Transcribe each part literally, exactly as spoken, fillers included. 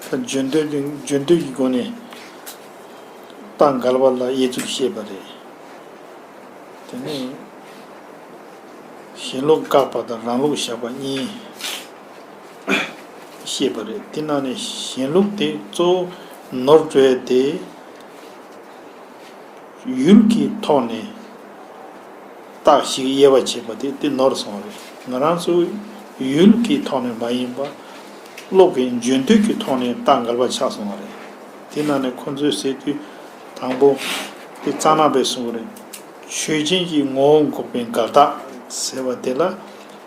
ད་རྒྱུ་མཐུན་གྱི་རྒྱུ་མཐུན་གྱི་སྒོ་ནས་རྟགས་འགལ་བ་ལ་དབྱེ་ཚུལ་བཤད་པ་རེད། དེ་ནས་གཞན་ལུགས་བཀག་པ་དང་རང་ལུགས་བཞག་པ་གཉིས་བཤད་པ་རེད། དེ་ནང་ནས་གཞན་ལུགས་དེ་གཙོ་བོ་ནོར་འགྲོ་ཡ་དེ། ཡུལ་གྱི་ཐོག་ནས་རྟགས་ཤིག་དབྱེ་བ་ཕྱེ་བ་དེ་དེ་ནོར་སོང་བ་རེད། ང་རང་ཚོ་ཡུལ་གྱི་ཐོག་ནས་མ་ཡིན་པ། བློ་གི་རྒྱུ་མཐུན་གྱི་ཐོག་ནས་རྟགས་འགལ་བ་ཆགས་སོང་བ་རེད། དེ་ནང་ནས་ཁོ་ཚོས་ཟེར་དུས་དང་པོ་དེ་རྩ་ནག་པས་གསུངས་པ་རེད། ཆོས་ཅན་གྱི་ངོ་བོ་འགོག་པའི་འགལ་རྟགས་ཟེར་བ་དེ་ལ་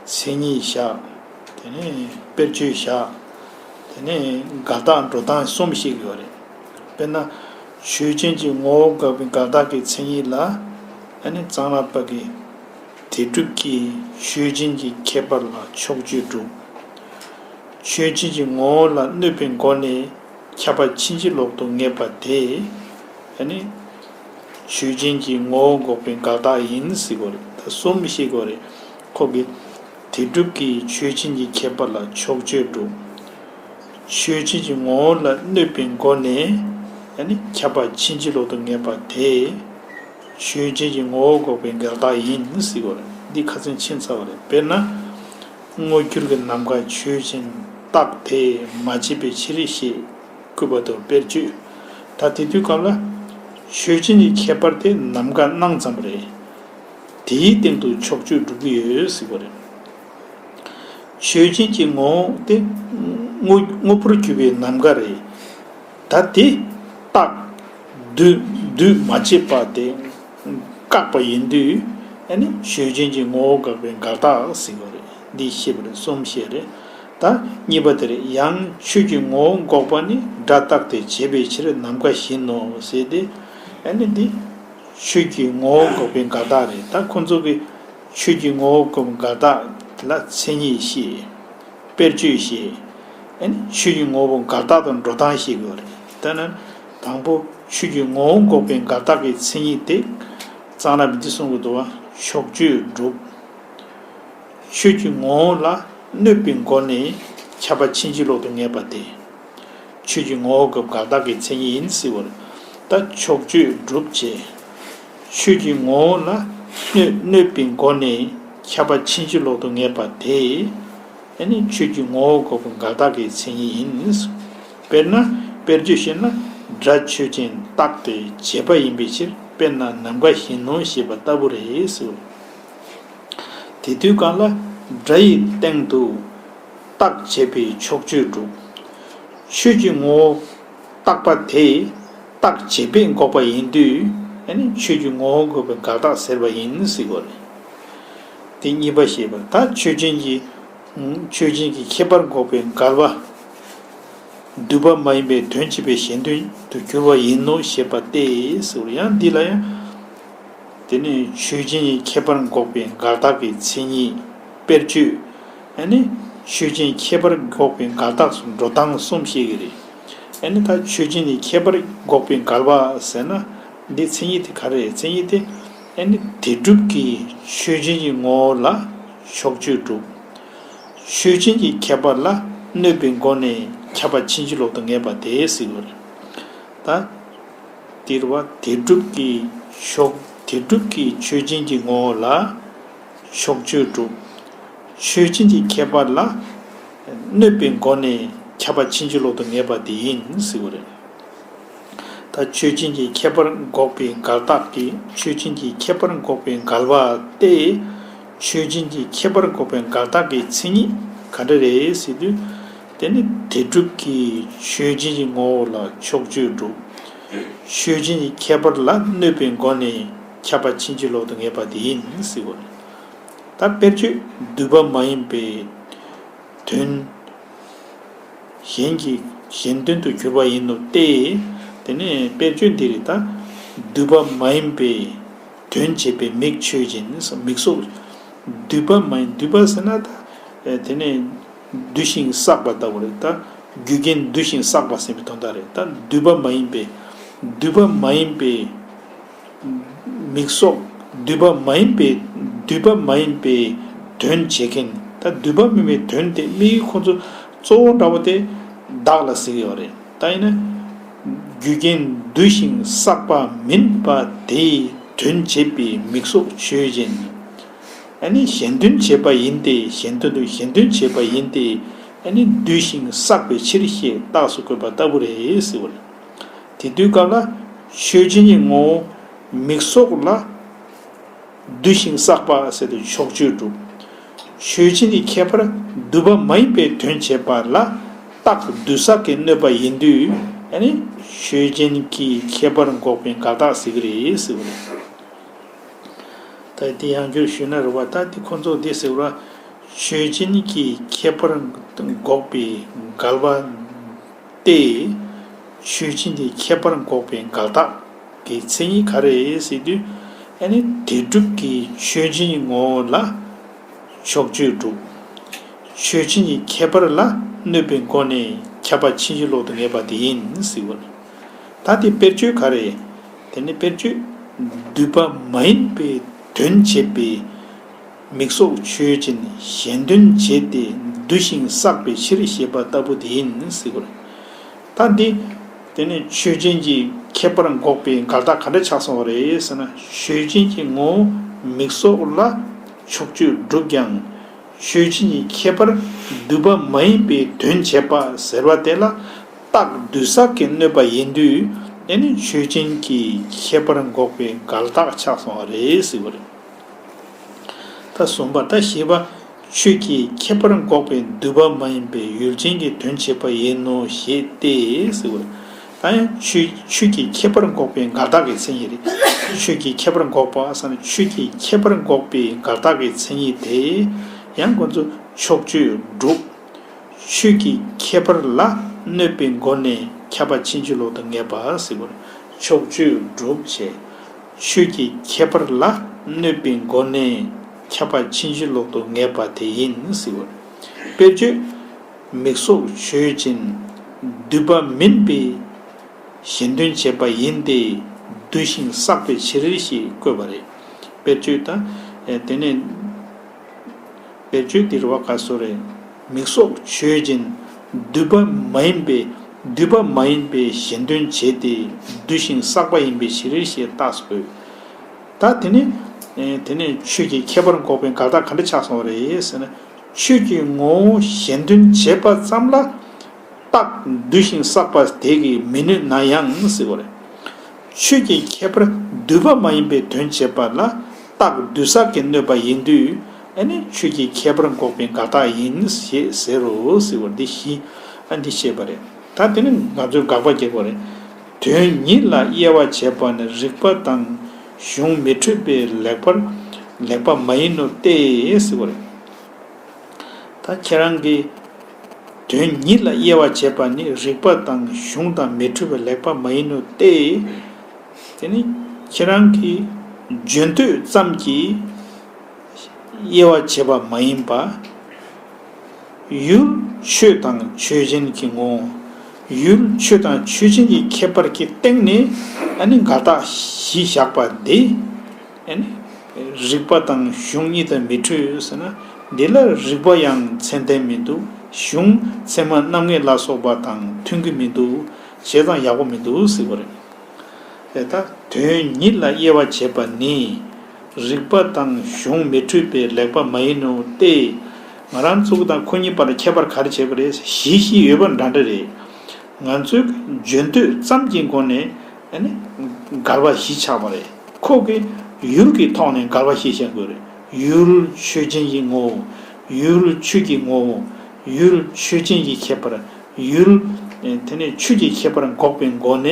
མཚན་ཉིད་བཞག་དེ་ནས་དཔེར་བརྗོད་བཞག་དེ་ནས་འགལ་རྟགས་འགྲོ་སྟངས་གསུམ་ཞིག་ཡོད་རེད། དཔེར་ན། ཆོས་ཅན་གྱི་ངོ་བོ་འགོག་པའི་འགལ་རྟགས་ཀྱི་མཚན་ཉིད་ལ། ཨ་ནི་གཙང་ལ་པ་གི་དེ་སྒྲུབ་ཀྱི་ཆོས་ཅན་གྱི་ཁྱད་པར་ལ་ཕྱོགས་ཆོས་སྒྲུབ། ཆོས་ཅན་གྱི་ངོ་བོ་ལ་གནོད་པའི་སྒོ་ནས་ཁྱབ་པ་ཕྱིན་ཅི་ལོག་ཏུ་ངེས་པ་དེ། ཨ་ནི་ཆོས་ཅན་གྱི་ངོ་བོ་འགོག་པའི་འགལ་རྟགས་ཡིན་ཟེར་གོ་རེད། ད་གསུམ་བཤད་གོ་རེད། ཁོ་གི་དེ་སྒྲུབ་ཀྱི་ཆོས་ཅན་གྱི་ཁྱད་པར་ལ་ཕྱོགས་ཆོས་སྒྲུབ། ཆོས་ཅན་གྱི་ངོ་བོ་ལ་གནོད་པའི་སྒོ་ནས་ཨ་ནི་ཁྱབ་པ་ཕྱིན་ཅི་ལོག་ཏུ་ངེས་པ་དེ། ཆོས་ཅན་གྱི་ངོ་བོ་འགོག་པའི་འགལ་རྟགས་ཡིན་ཟེར་གོ་རེད། འདི་ཁ་ཚོན་ཕྱིན་ཚར་བ་རེད། དཔེར་ན། དངོས་འགྱུར་གྱི་ནམ་མཁའ་ཆོས་ཅན་རྟགས་དེ་མ་བྱས་པའི་ཕྱིར་ཞེས་བཀོད་པ་དང་དཔེར་བརྗོད། ད་དེ་དུས་སྐབས་ལ་ཆོས་ཅན་གྱི་ཁྱད་པར་དེ་ནམ་མཁའ་སྣང་ཙམ་རེད། དེའི་སྟེང་དུ་ཕྱོགས་ཆོས་སྒྲུབ་ཀྱི་ཡོད་ཟེར་བ་རེད། ཆོས་ཅན་གྱི་ངོ་བོ་དེ་དངོས་དངོས་པོར་གྱུར་པའི་ནམ་མཁའ་རེད། ད་དེ་རྟགས་འདུས་འདུས་མ་བྱས་པ་དེ་བཀག་པ་ཡིན་དུས། ཨ་ནི་ཆོས་ཅན་གྱི་ངོ་བོ་འགོག་པའི་འགལ་རྟགས་ཟེར་བ་རེད། འདི་ཤེས་པ་རེད། གསུམ་བཤད་རེད། ད་གཉིས་པ་དེ་རེད། ཡང་ཆོས་ཀྱི་ངོ་བོ་འགོག་པ་ནི་སྒྲ་རྟག་སྟེ་བྱས་པའི་ཕྱིར་ནམ་མཁའ་བཞིན་ནོ་ཟེར་ཏེ། ཨ་ནི་འདི་ཆོས་ཀྱི་ངོ་བོ་འགོག་པའི་འགལ་རྟགས་རེད། ད་ཁོ་ཚོ་གི་ཆོས་ཀྱི་ངོ་བོ་འགོག་པའི་འགལ་རྟགས་ལ་མཚན་ཉིད་བཤད། དཔེར་བརྗོད་བཤད། ཨ་ནི་ཆོས་ཀྱི་ངོ་བོ་འགལ་རྟགས་དང་འགྲོ་སྟངས་བཤད་དགོས་རེད། ད་ནི་དང་པོ་ཆོས་ཀྱི་ངོ་བོ་འགོག་པའི་འགལ་རྟགས་ཀྱི་མཚན་ཉིད་དེ། གཙང་ལ་པས་འདི་གསུང་གི་འདུག་བ། ཕྱོགས་ཆོས་སྒྲུབ། ཆོས་ཀྱི་ངོ་བོ་ལ་གནོད་པའི་སྒོ་ནས་ཁྱབ་པ་ཕྱིན་ཅི་ལོག་ཏུ་ངེས་པ་སྟེ། ཆོས་ཀྱི་ངོ་བོ་གི་འགལ་རྟགས་ཀྱི་མཚན་ཉིད་ཡིན་ཟེར་བ་རེད། ད་ཕྱོགས་ཆོས་སྒྲུབ་བྱེད། ཆོས་ཀྱི་ངོ་བོ་ལ་གནོད་གནོད་པའི་སྒོ་ནས་ཁྱབ་པ་ཕྱིན་ཅི་ལོག་ཏུ་ངེས་པ་དེ། ཨ་ནི་ཆོས་ཀྱི་ངོ་བོ་འགོག་པའི་འགལ་རྟགས་ཀྱི་མཚན་ཉིད་ཡིན། དཔེར་ན། དཔེར་བརྗོད་བཤད་ན། སྒྲ་ཆོས་ཅན་རྟག་སྟེ་བྱས་པ་ཡིན་པའི་ཕྱིར། དཔེར་ན་ནམ་མཁའ་བཞིན་ནོ་ཞེས་པ་ལྟ་བུ་རེད་ཟེར། དེ་དུས་གང་ལ་སྒྲ་ཡི་སྟེང་དུ་རྟག་བྱས་པའི་ཕྱོགས་ཆོས་སྒྲུབ། ཆོས་ཀྱི་ངོ་བོ་རྟག་པ་དེ་རྟག་བྱས་པས་འགོག་པ་ཡིན་དུས། ཨ་ནི་ཆོས་ཀྱི་ངོ་བོ་འགོག་པའི་འགལ་རྟགས་ཟེར་བ་ཡིན་ཟེར་དགོས་རེད། དེ་གཉིས་པ་བཤད་པ། ད་ཆོས་ཅན་གྱི་ཆོས་ཅན་གྱི་ཁྱད་པར་འགོག་པའི་འགལ་བ། འདུས་པ་མ་ཡིན་པའི་དོན་བྱེད་པའི་གཞན་དོན་དུ་གྱུར་པ་ཡིན་ནོ་ཞེས་པ་སྟེ་ཟེར་བ་ཡང་འདི་ལ་ཡང་། དེ་ནི་ཆོས་ཅན་གྱི་ཁྱད་པར་འགོག་པའི་འགལ་རྟགས་ཀྱི་མཚན་ཉིད། དཔེར་བརྗོད། ཨ་ནི་ཆོས་ཅན་ཁྱད་པར་འགོག་པའི་འགལ་རྟགས་སུ་འགྲོ་སྟངས་གསུམ་བཤད་ཀྱི་རེད། ཨ་ནི་ད་ཆོས་ཅན་གྱི་ཁྱད་པར་འགོག་པའི་འགལ་བ་ཟེར་ན། འདི་མཚན་ཉིད་དེ་ག་རེ་རེད། མཚན་ཉིད་དེ། ཨ་ནི་དེ་སྒྲུབ་ཀྱི་ཆོས་ཅན་གྱི་ངོ་བོ་ལ་ཕྱོགས་ཆོས་སྒྲུབ། ཆོས་ཅན་གྱི་ཁྱད་པར་ལ་གནོད་པའི་སྒོ་ནས་ཁྱབ་པ་ཕྱིན་ཅི་ལོག་ཏུ་ངེས་པ་དེ་ཟེར་བ་རེད། ད། དེ་རུ་བ་དེ་སྒྲུབ་ཀྱི་ཕྱོགས་དེ་སྒྲུབ་ཀྱི་ཆོས་ཅན་གྱི་ངོ་བོ་ལ་ཕྱོགས་ཆོས་སྒྲུབ། ཆོས་ཅན་གྱི་ཁྱད་པར་ལ་གནོད་པའི་སྒོ་ནས་ཁྱབ་པ་ཕྱིན་ཅི་ལོག་ཏུ་ངེས་པ་དེ་ཡིན་ཟེར་བ་རེད། ད་ཆོས་ཅན་གྱི་ཁྱད་པར་འགོག་པའི་འགལ་རྟགས་ཀྱི་ཆོས་ཅན་གྱི་ཁྱད་པར་འགོག་པའི་འགལ་བ་སྟེ། ཆོས་ཅན་གྱི་ཁྱད་པར་འགོག་པའི་འགལ་རྟགས་ཀྱི་མཚན་ཉིད་ག་འདྲ་རེད་ཟེར་དུས། དེ་ནི་དེ་སྒྲུབ་ཀྱི་ཆོས་ཅན་གྱི་ངོ་བོ་ལ་ཕྱོགས་ཆོས་སྒྲུབ། ཆོས་ཅན་གྱི་ཁྱད་པར་ལ་གནོད་པའི་སྒོ་ནས་ཁྱབ་པ་ཕྱིན་ཅི་ལོག་ཏུ་ངེས་པ་དེ་ཡིན་ཟེར་བ་རེད། ད་དཔེར་བརྗོད་འདུས་པ་མ་ཡིན་པའི་དོན། གཞན་གྱི་གཞན་དོན་དུ་གྱུར་པ་ཡིན་ནོ་སྟེ། དེ་ནས་དཔེར་བརྗོད་འདི་རེད་ད། འདུས་པ་མ་ཡིན་པའི་དོན་བྱེད་པའི་མིག་ཆོས་ཅན། མིག་སོགས། འདུས་པ་མ་ཡིན། འདུས་པ་ཟེར་ན་ད། དེ་ནས་འདུས་ཤིང་བསགས་པ་ལྟ་བུ་རེད་ད། རྒྱུ་རྐྱེན་འདུས་ཤིང་བསགས་པ་ཟེར་བའི་དོན་དག་རེད་ད། འདུས་པ་མ་ཡིན་པའི། འདུས་པ་མ་ཡིན་པའི། མིག་སོགས། འདུས་པ་མ་ཡིན་པའི། འདུས་པ་མ་ཡིན་པའི་དོན་བྱེད་མཁན། ད་འདུས་པ་མིན་པའི་དོན་དེ་དམིགས་ཡུལ་ཁོ་ཚོ་གཙོ་བོ་འདྲ་བོ་དེ། བདག་ལ་ཟེར་གྱི་ཡོད་རེད། ད་ཡིན་ན། རྒྱུ་རྐྱེན་འདུས་ཤིང་བསགས་པ་མིན་པ་དེའི་དོན་བྱེད་པའི་མིག་སོགས་ཆོས་ཅན། ཨ་ནི་གཞན་དོན་བྱེད་པ་ཡིན་ཏེ། གཞན་དོན་དུ་གཞན་དོན་བྱེད་པ་ཡིན་ཏེ། ཨ་ནི་འདུས་ཤིང་བསགས་པའི་ཕྱིར་ཞེས་རྟགས་སུ་བཀོད་པ་ལྟ་བུ་རེད་ཟེར་བ་རེད། དེ་དུས་སྐབས་ལ་ཆོས་ཅན་གྱི་ངོ་བོ་མིག་སོགས་ལ། འདུས་ཤིང་བསགས་པ་ཟེར་དུས་ཕྱོགས་ཆོས་གྲུབ། ཆོས་ཅན་གྱི་ཁྱད་པར་འདུས་པ་མ་ཡིན་པའི་དོན་བྱེད་པ་ལ་རྟགས་འདུས་བསགས་ཀྱིས་གནོད་པ་ཡིན་དུས། ཨ་ནི་ཆོས་ཅན་གྱི་ཁྱད་པར་འགོག་པའི་འགལ་རྟགས་ཟེར་གྱི་རེད་ཟེར་བ་རེད། ད་དེ་ཡང་བསྐྱར་ཞུས་ན་རེད་བ། ད་དེ་ཁོ་ཚོ་དེ་ཟེར་བ། ཆོས་ཅན་གྱི་ཁྱད་པར་འགོག་པའི་འགལ་བ་སྟེ། ཆོས་ཅན་གྱི་ཁྱད་པར་འགོག་པའི་འགལ་རྟགས་ཀྱི་མཚན་ཉིད་ག་རེ་ཟེར་དུས། ཨ་ནི་དེ་སྒྲུབ་ཀྱི་ཆོས་ཅན་གྱི་ངོ་བོ་ལ་ཕྱོགས་ཆོས་གྲུབ། ཆོས་ཅན་གྱི་ཁྱད་པར་ལ་གནོད་པའི་སྒོ་ནས་ཁྱབ་པ་ཕྱིན་ཅི་ལོག་ཏུ་ངེས་པ་དེ་ཡིན་ཟེར་བ་རེད། ད་དེ་དཔེར་བརྗོད་ག་རེ། དེ་ནི་དཔེར་བརྗོད། འདུས་པ་མ་ཡིན་པའི་དོན་བྱེད་པའི་མིག་སོགས་ཆོས་ཅན། གཞན་དོན་བྱེད་དེ་འདུས་ཤིང་བསགས་པའི་ཕྱིར་ཞེས་པ་ལྟ་བུ་དེ་ཡིན་ཟེར་བ་རེད། ད་འདི། དེ་ནི་ཆོས་ཅན་གྱི་ཁྱད་པར་འགོག་པའི་འགལ་རྟགས་ག་འདྲ་ཆགས་སོང་བ་རེད་ཟེར་ན། ཆོས་ཅན་གྱི་ངོ་བོ་མིག་སོགས་ལ་ཕྱོགས་ཆོས་གྲུབ་ཀྱང་། ཆོས་ཅན་གྱི་ཁྱད་པར་འདུས་པ་མ་ཡིན་པའི་དོན་བྱེད་པ་ཟེར་བ་དེ་ལ་རྟགས་འདུས་བསགས་ཀྱིས་གནོད་པ་ཡིན་དུས། དེ་ནི་ཆོས་ཅན་གྱི་ཁྱད་པར་འགོག་པའི་འགལ་རྟགས་ཆགས་སོང་བ་རེད་ཟེར་བ་རེད། ད་གསུམ་པ། ད་བཞི་པ། ཆོས་ཀྱི་ཁྱད་པར་འགོག་པའི་འདུས་པ་མ་ཡིན་པའི་ཡུལ་ཅན་གྱི་དོན་བྱེད་པ་ཡིན་ནོ་ཞེས་ཏེ་ཟེར་བ། ད་ཡང་ཆོས་ཆོས་ཀྱི་ཁྱད་པར་འགོག་པའི་འགལ་རྟགས་ཀྱི་མཚན་ཉིད་རེད། ཆོས་ཀྱི་ཁྱད་པར་འགོག་པ་ཟེར་ན། ཆོས་ཀྱི་ཁྱད་པར་འགོག་པའི་འགལ་རྟགས་ཀྱི་མཚན་ཉིད་དེ་ཡང་ཁོ་ཚོ་ཕྱོགས་ཆོས་གྲུབ། ཆོས་ཀྱི་ཁྱད་པར་ལ་གནོད་པའི་སྒོ་ནས་ཁྱབ་པ་ཕྱིན་ཅི་ལོག་ཏུ་ངེས་པ་ཟེར་བ་རེད། ཕྱོགས་ཆོས་གྲུབ་བྱས། ཆོས་ཀྱི་ཁྱད་པར་ལ་གནོད་པའི་སྒོ་ནས་ཁྱབ་པ་ཕྱིན་ཅི་ལོག་ཏུ་ངེས་པ་དེ་ཡིན་ཟེར་བ་རེད། དཔེར་བརྗོད། མིག་སོགས་ཆོས་ཅན། འདུས་པ་མིན་པའི་གཞན་དོན་བྱེད་པ་ཡིན་ཏེ། འདུས་ཤིང་བསགས་པའི་ཕྱིར་ཞེས་བཀོད་པ་རེད། དཔེར་བརྗོད་དང་། དེ་ནས། དཔེར་བརྗོད་འདི་རུ་བ་ག་སོ་རེད། མིག་སོགས་ཆོས་ཅན། འདུས་པ་མ་ཡིན་པའི། འདུས་པ་མ་ཡིན་པའི་གཞན་དོན་བྱེད་དེ། འདུས་ཤིང་བསགས་པ་ཡིན་པའི་ཕྱིར་ཞེས་རྟགས་སུ་བཀོད། ད་དེ་ནི། དེ་ནས་ཆོས་ཀྱི་ཁྱད་པར་འགོག་པའི་འགལ་རྟགས་ག་འདྲ་ཆགས་སོང་བ་རེད་ཟེར་ན། ཆོས་ཀྱི་ངོ་བོ་གཞན་དོན་བྱེད་པ་ཙམ་ལ་རྟགས་འདུས་ཤིང་བསགས་པ་དེ་གིས་མི་གནོད་ན་ཡང་ཟེར་བ་རེད། ཆོས་ཀྱི་ཁྱད་པར་འདུས་པ་མ་ཡིན་པའི་དོན་བྱེད་པ་ལ་རྟགས་འདུས་བསགས་ཀྱིས་གནོད་པ་ཡིན་དུས། ཨ་ནི་ཆོས་ཀྱི་ཁྱད་པར་འགོག་པའི་འགལ་རྟགས་ཡིན་ཞེས་ཟེར་རོ་ཟེར་བ་འདི་བཞི། ཨ་འདི་བཤད་པ་རེད། ད་དེ་ནི་ང་ཚོས་དགག་པ་རྒྱག་པ་རེད། དོན་ཉིད་ལ་དབྱེ་བ་བྱེད་པ་ནི་རིགས་པ་དང་གཞུང་མི་འཕྲོད་པས་ལེགས་པར་ལེགས་པ་མ་ཡིན་ནོ་སྟེ་ཟེར་བ་རེད། ད་ཁྱེད་རང་གིས་དོན་ཉིད་ལ་དབྱེ་བ་བྱེད་པ་ནི་རིགས་པ་དང་གཞུང་དང་མི་འཕྲོད་པའི་ལེགས་པ་མ་ཡིན་ནོ་སྟེ། དེ་ནི་ཁྱེད་རང་གིས་རྒྱུན་མཐུད་ཙམ་གྱིས་དབྱེ་བ་བྱེད་པ་མ་ཡིན་པ། ཡུལ་ཆོས་དང་ཆོས་ཅན་གྱི་ངོ་བོ། ཡུལ་ཆོས་དང་ཆོས་ཅན་གྱི་ཁྱད་པར་གྱི་སྟེང་ནས་ཨ་ནི་འགལ་རྟགས་གཞི་བཞག་པ་འདི། ཨ་ནི་རིགས་པ་དང་གཞུང་གཉིས་དང་མི་འཕྲོད་ཟེར་ན། འདི་ལ་རིགས་པ་ཡང་མཚན་ལྡན་མི་འདུག་གཞུང་ཚད་མ་རྣམ་ངེས་ལ་སོགས་པ་དང་མཐུན་གྱི་མི་འདུག་བྱས་ཙང་ཡག་པོ་མི་འདུག་ཟེར་བ་རེད། དེ་ལྟར་དོན་ཉིད་ལ་དབྱེ་བ་བྱེད་པ་ནི། རིགས་པ་དང་གཞུང་མི་འཕྲོད་པའི་ལེགས་པ་མ་ཡིན་ནོ་སྟེ། ང་རང་ཚོ་དང་ཁོ་གཉིས་བར་ལ་ཁྱད་པར་ག་རེ་བྱེད་པ་རེད། གཞི་བཞི་ཡོད་པ་འདྲ་འདྲ་རེད། ང་ཚོས་རྒྱུན་མཐུད་ཙམ་གྱི་སྒོ་ནས་ཨ་ནི་འགལ་བ་བཞི་ཆགས་པ་རེད། ཁོ་གིས་ཡུལ་གྱི་ཐོག་ནས་འགལ་བ་བཞི་བཤད་དགོས་རེད། ཡུལ་ཆོས་ཅན་གྱི་ངོ་བོ། ཡུལ་ཆོས་ཀྱི་ངོ་བོ། ཡུལ་ཆོས་ཅན་གྱི་ཁྱད་པར། ཡུལ། དེ་ནས་ཆོས་ཀྱི་ཁྱད་པར་འགོག་པའི་སྒོ་ནས་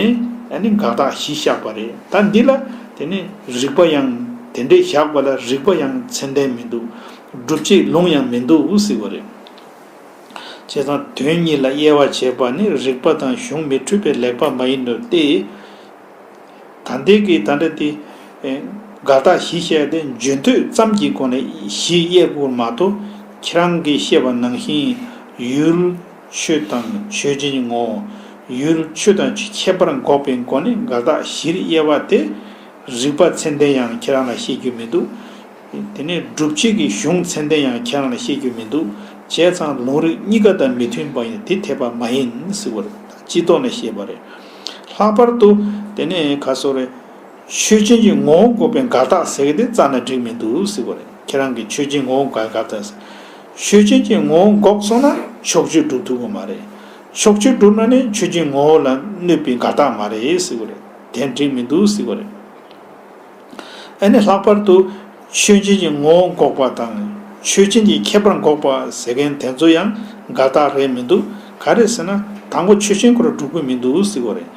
ཨ་ནི་འགལ་རྟགས་བཞི་བཞག་པ་རེད། ད་འདི་ལ་དེ་ནས་རིགས་པ་ཡང་དེ་འདྲས་བཞག་པ་ལ་རིགས་པ་ཡང་མཚན་ལྡན་མི་འདུག་སྒྲུབ་བྱེད་ལུང་ཡང་མི་འདུག་ཟེར་བ་རེད། བྱས་ཙང་དོན་གཉིས་ལ་དབྱེ་བ་བྱེད་པ་ནི་རིགས་པ་དང་གཞུང་མི་འཕྲོད་པའི་ལེགས་པ་མ་ཡིན་ནོ་སྟེ། ད་ལྟའི་གི་ད་ལྟ་དེ། ཨེ། འགལ་རྟགས་བཞི་བཤད་དེ་རྒྱུན་མཐུད་ཙམ་གྱི་སྒོ་ནས་བཞི་དབྱེ་དགོས་མ་གཏོགས། ཁྱེད་རང་གིས་བཤད་པ་ནང་བཞིན་ཡུལ་ཆོས་དང་ཆོས་ཅན་གྱི་ངོ་བོ། ཡུལ་ཆོས་དང་ཆོས་ཁྱད་པར་འགོག་པའི་སྒོ་ནས་འགལ་རྟགས་བཞིར་དབྱེ་བ་དེ། རིགས་པ་མཚན་ལྡན་ཡང་ཁྱེད་རང་ལ་བཤད་རྒྱུ་མི་འདུག་དེ་ནས་སྒྲུབ་བྱེད་ཀྱི་གཞུང་མཚན་ལྡན་ཡང་ཁྱེད་རང་ལ་བཤད་རྒྱུ་མི་འདུག་བྱས་ཙང་ལུང་རིགས་གཉིས་ཀ་དང་མི་མཐུན་པ་ཡིན་དེ་འཐད་པ་མ་ཡིན་ཟེར་བ་རེད། སྤྱི་ལྡོག་ནས་བཤད་པ་རེད། ལྷག་པར་དུ་དེ་ནས་ག་སོགས་རེད། ཆོས་ཅན་གྱི་ངོ་བོ་འགོག་པའི་འགལ་རྟགས་ཟེར་གྱི་དེ་རྩ་ནས་འགྲིག་མི་འདུག་ཟེར་བ་རེད། ཁྱེད་རང་གིས་ཆོས་ཅན་ངོ་བོ་འགལ་འགལ་རྟགས་ཟེར། ཆོས་ཅན་གྱི་ངོ་བོ་འགོག་སོང་ན་ཕྱོགས་ཆོས་སྒྲུབ་ཐུབ་ཀྱི་མ་རེད། ཕྱོགས་ཆོས་སྒྲུབ་ན་ནི་ཆོས་ཅན་ངོ་བོ་ལ་གནོད་པའི་འགལ་རྟགས་མ་རེད་ཟེར་བ་རེད། དེ་འགྲིག་མི་འདུག་ཟེར་བ་རེད། ཨ་ནི་ལྷག་པར་དུ་ཆོས་ཅན་གྱི་ངོ་བོ་འགོག་པ་དང་ཆོས་ཅན་གྱི་ཁྱད་པར་འགོག་པ་ཟེར་མཁན་དེ་ཚོ་ཡང་འགལ་རྟགས་རེད་མི་འདུག་ག་རེ་ཟེར་ན་དང་པོ་ཆོས་ཅན་ཁོ་རང་སྒྲུབ་ཀྱི་མི་འདུག་ཟེར་བ་རེད།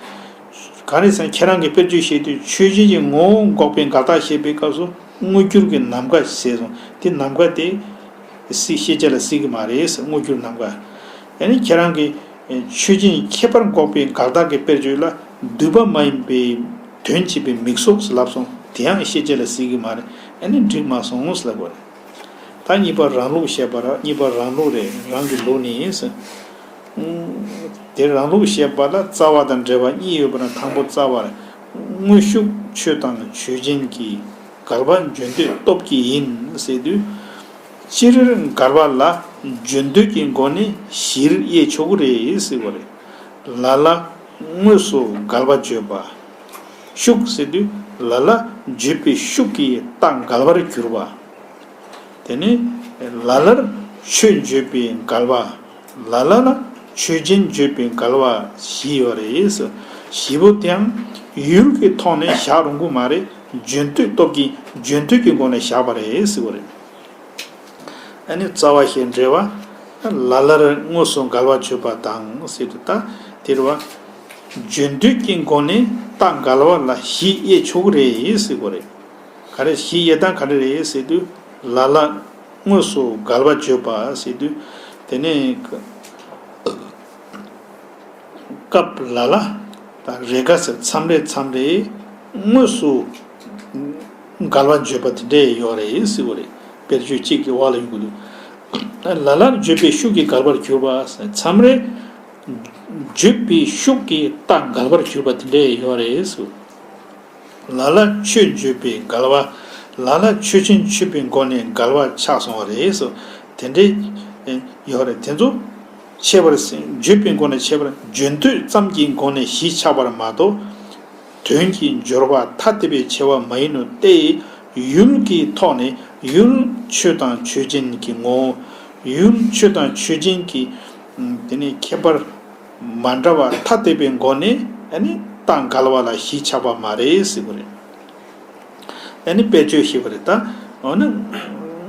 ག་རེ་ཟེར་ན་ཁྱེད་རང་གིས་དཔེར་བརྗོད་བཤད་དུས་ཆོས་ཅན་གྱི་ངོ་བོ་འགོག་པའི་འགལ་རྟགས་བཤད་པའི་སྐབས་སུ་དངོས་འགྱུར་གྱི་ནམ་མཁའ་ཟེར་སོང་། དེ་ནམ་མཁའ་དེ་སྲིད་ཤེས་བྱ་ལ་སྲིད་ཀྱི་མ་རེད་ཟེར། དངོས་འགྱུར་ནམ་མཁའ། ཨ་ནི་ཁྱེད་རང་གིས་ཆོས་ཅན་ཁྱད་པར་འགོག་པའི་འགལ་རྟགས་ཀྱི་དཔེར་བརྗོད་ལ་འདུས་པ་མ་ཡིན་པའི་དོན་བྱེད་པའི་མིག་སོགས་ལབ་སོང་། དེ་ཡང་ཤེས་བྱ་ལ་སྲིད་ཀྱི་མ་རེད། ཨ་ནི་འགྲིག་མ་སོང་ལབ་པ་རེད། ད་གཉིས་པ་རང་ལུགས་བཤད་པ་ར། གཉིས་པ་རང་ལུགས་རེད། རང་གི་ལུགས་ནི་ཟེར། དེ་རང་ལུགས་བཤད་པ་ལ་རྩ་བ་དང་འབྲེལ་བ་གཉིས་ཡོད་པ་ན་དང་པོ་རྩ་བ་རེད། དངོས་ཤུགས་ཆོས་དང་ཆོས་ཅན་གྱི་འགལ་བ་བརྗོད་འདོད་སྟོབས་ཀྱིས་ཡིན་ཟེར་དུས། སྤྱིར་འགལ་བ་ལ་བརྗོད་འདོད་ཀྱི་སྒོ་ནས་གཞིར་དབྱེ་ཆོག་གི་རེད་ཟེར་བ་རེད། ལ་ལ་དངོས་སུ་འགལ་བ་བརྗོད་པ། ཤུགས་ཟེར་དུས་ལ་ལ་བརྗོད་པའི་ཤུགས་ཀྱིས་རྟགས་འགལ་བར་གྱུར་པ། དེ་ནས་ལ་ལར་ཆོས་བརྗོད་པའི་འགལ་བ། ལ་ལ་ལ་ཆོས་ཅན་བརྗོད་པའི་འགལ་བ་བཞི་ཡོད་རེད། བཞི་པོ་དེའང་ཡུལ་གྱི་ཐོག་ནས་བཞག་རུང་གི་མ་རེད། བརྗོད་འདོད་སྟོབས་ཀྱིས་བརྗོད་འདོད་ཀྱི་སྒོ་ནས་བཞག་པ་རེད་ཟེར་བ་རེད། ཨ་ནི་རྩ་བ་ཞེས་འགྲེལ་བ། ལ་ལར་དངོས་སུ་འགལ་བ་བརྗོད་པ་དང་ཟེར་དུས་ད་དེ་རེད་བ། བརྗོད་འདོད་ཀྱི་སྒོ་ནས་རྟགས་འགལ་བ་ལ་གཞི་དབྱེ་ཆོག་གི་རེད་ཟེར་བ་རེད། ག་རེ་གཞི་དབྱེ་སྟངས་ག་རེ་རེད་ཟེར་དུས་ལ་ལ་དངོས་སུ་འགལ་བ་བརྗོད་པ་ཟེར་དུས་དེ་ནས་སྐབས་ལ་ལ་དང་རེས་འགའ་ཟེར་མཚམས་རེ་མཚམས་རེ་དངོས་སུ་འགལ་བ་བརྗོད་པ་དེ་འདྲས་ཡོད་རེད་ཟེར་བ་རེད། དཔེར་བརྗོད་གཅིག་གི་བར་ལ་ཡོང་གི་འདུག་ལ་ལར་བརྗོད་པའི་ཤུགས་ཀྱིས་འགལ་བར་གྱུར་པ་ཟེར། མཚམས་རེ་བརྗོད་པའི་ཤུགས་ཀྱིས་རྟགས་འགལ་བར་གྱུར་པ་དེ་འདྲས་ཡོད་རེད་ཟེར། ལ་ལ་ཆོས་བརྗོད་པའི་འགལ་བ། ལ་ལ་ཆོས་ཅན་ཆོད་པའི་སྒོ་ནས་འགལ་བ་ཆགས་སོང་བ་རེད་ཟེར། དེ་འདྲས་ཡོད་རེད། དེ་ཚོ་ཕྱེ་བར་བརྗོད་པའི་སྒོ་ནས་ཕྱེ་བར་བརྗོད་འདོད་ཙམ་གྱི་སྒོ་ནས་གཞི་ཆགས་པར་མ་གཏོགས། དོན་གྱི་སྦྱོར་བ་ཐ་དད་པའི་ཕྱེ་བ་མ་ཡིན་ནོ་སྟེ། ཡུལ་གྱི་ཐོག་ནས་ཡུལ་ཆོས་དང་ཆོས་ཅན་གྱི་ངོ་བོ། ཡུལ་ཆོས་དང་ཆོས་ཅན་གྱི་དེ་ནི་ཁྱད་པར་མ་འདྲ་བ་ཐ་དད་པའི་སྒོ་ནས་ཨ་ནི་རྟགས་འགལ་བ་ལ་གཞི་ཆགས་པ་མ་རེད་ཟེར་བ་རེད། ཨ་ནི་དཔེར་བརྗོད་ཞེས་པ་རེད་ད། འོ་ན་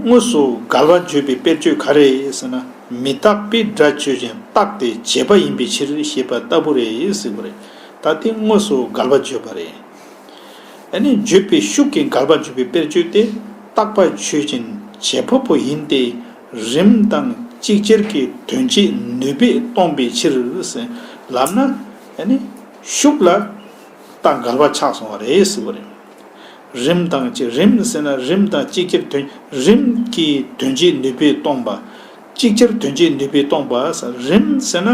དངོས་སུ་འགལ་བ་བརྗོད་པའི་དཔེར་བརྗོད་ག་རེ་ཟེར་ན། མི་རྟག་པའི་སྒྲ་ཆོས་ཅན་རྟག་སྟེ་བྱས་པ་ཡིན་པའི་ཕྱིར་ཞེས་པ་ལྟ་བུ་རེད་ཟེར་བ་རེད། ད་དེ་དངོས་སུ་འགལ་བ་བརྗོད་པ་རེད། ཨ་ནི་བརྗོད་པའི་ཤུགས་ཀྱིས་འགལ་བ་བརྗོད་པའི་དཔེར་བརྗོད་དེ་རྟག་པ་ཆོས་ཅན་བྱེད་པ་པོ་ཡིན་ཏེ། རིམ་དང་ཅིག་ཅར་གྱི་དོན་བྱེད་ནུས་པས་སྟོང་པའི་ཕྱིར་ཟེར་ལབ་ན། ཨ་ནི་ཤུགས་ལ་རྟགས་འགལ་བ་ཆགས་སོང་བ་རེད་ཟེར་བ་རེད། རིམ་དང་ཅི། རིམ་ཟེར་ན་རིམ་དང་ཅིག་ཅར་དོན། རིམ་གྱིས་དོན་བྱེད་ནུས་པས་སྟོང་པ། ཅིག་ཅར་དོན་བྱེད་ནུས་པས་སྟོང་པ་ཟེར། རིམ་ཟེར་ན་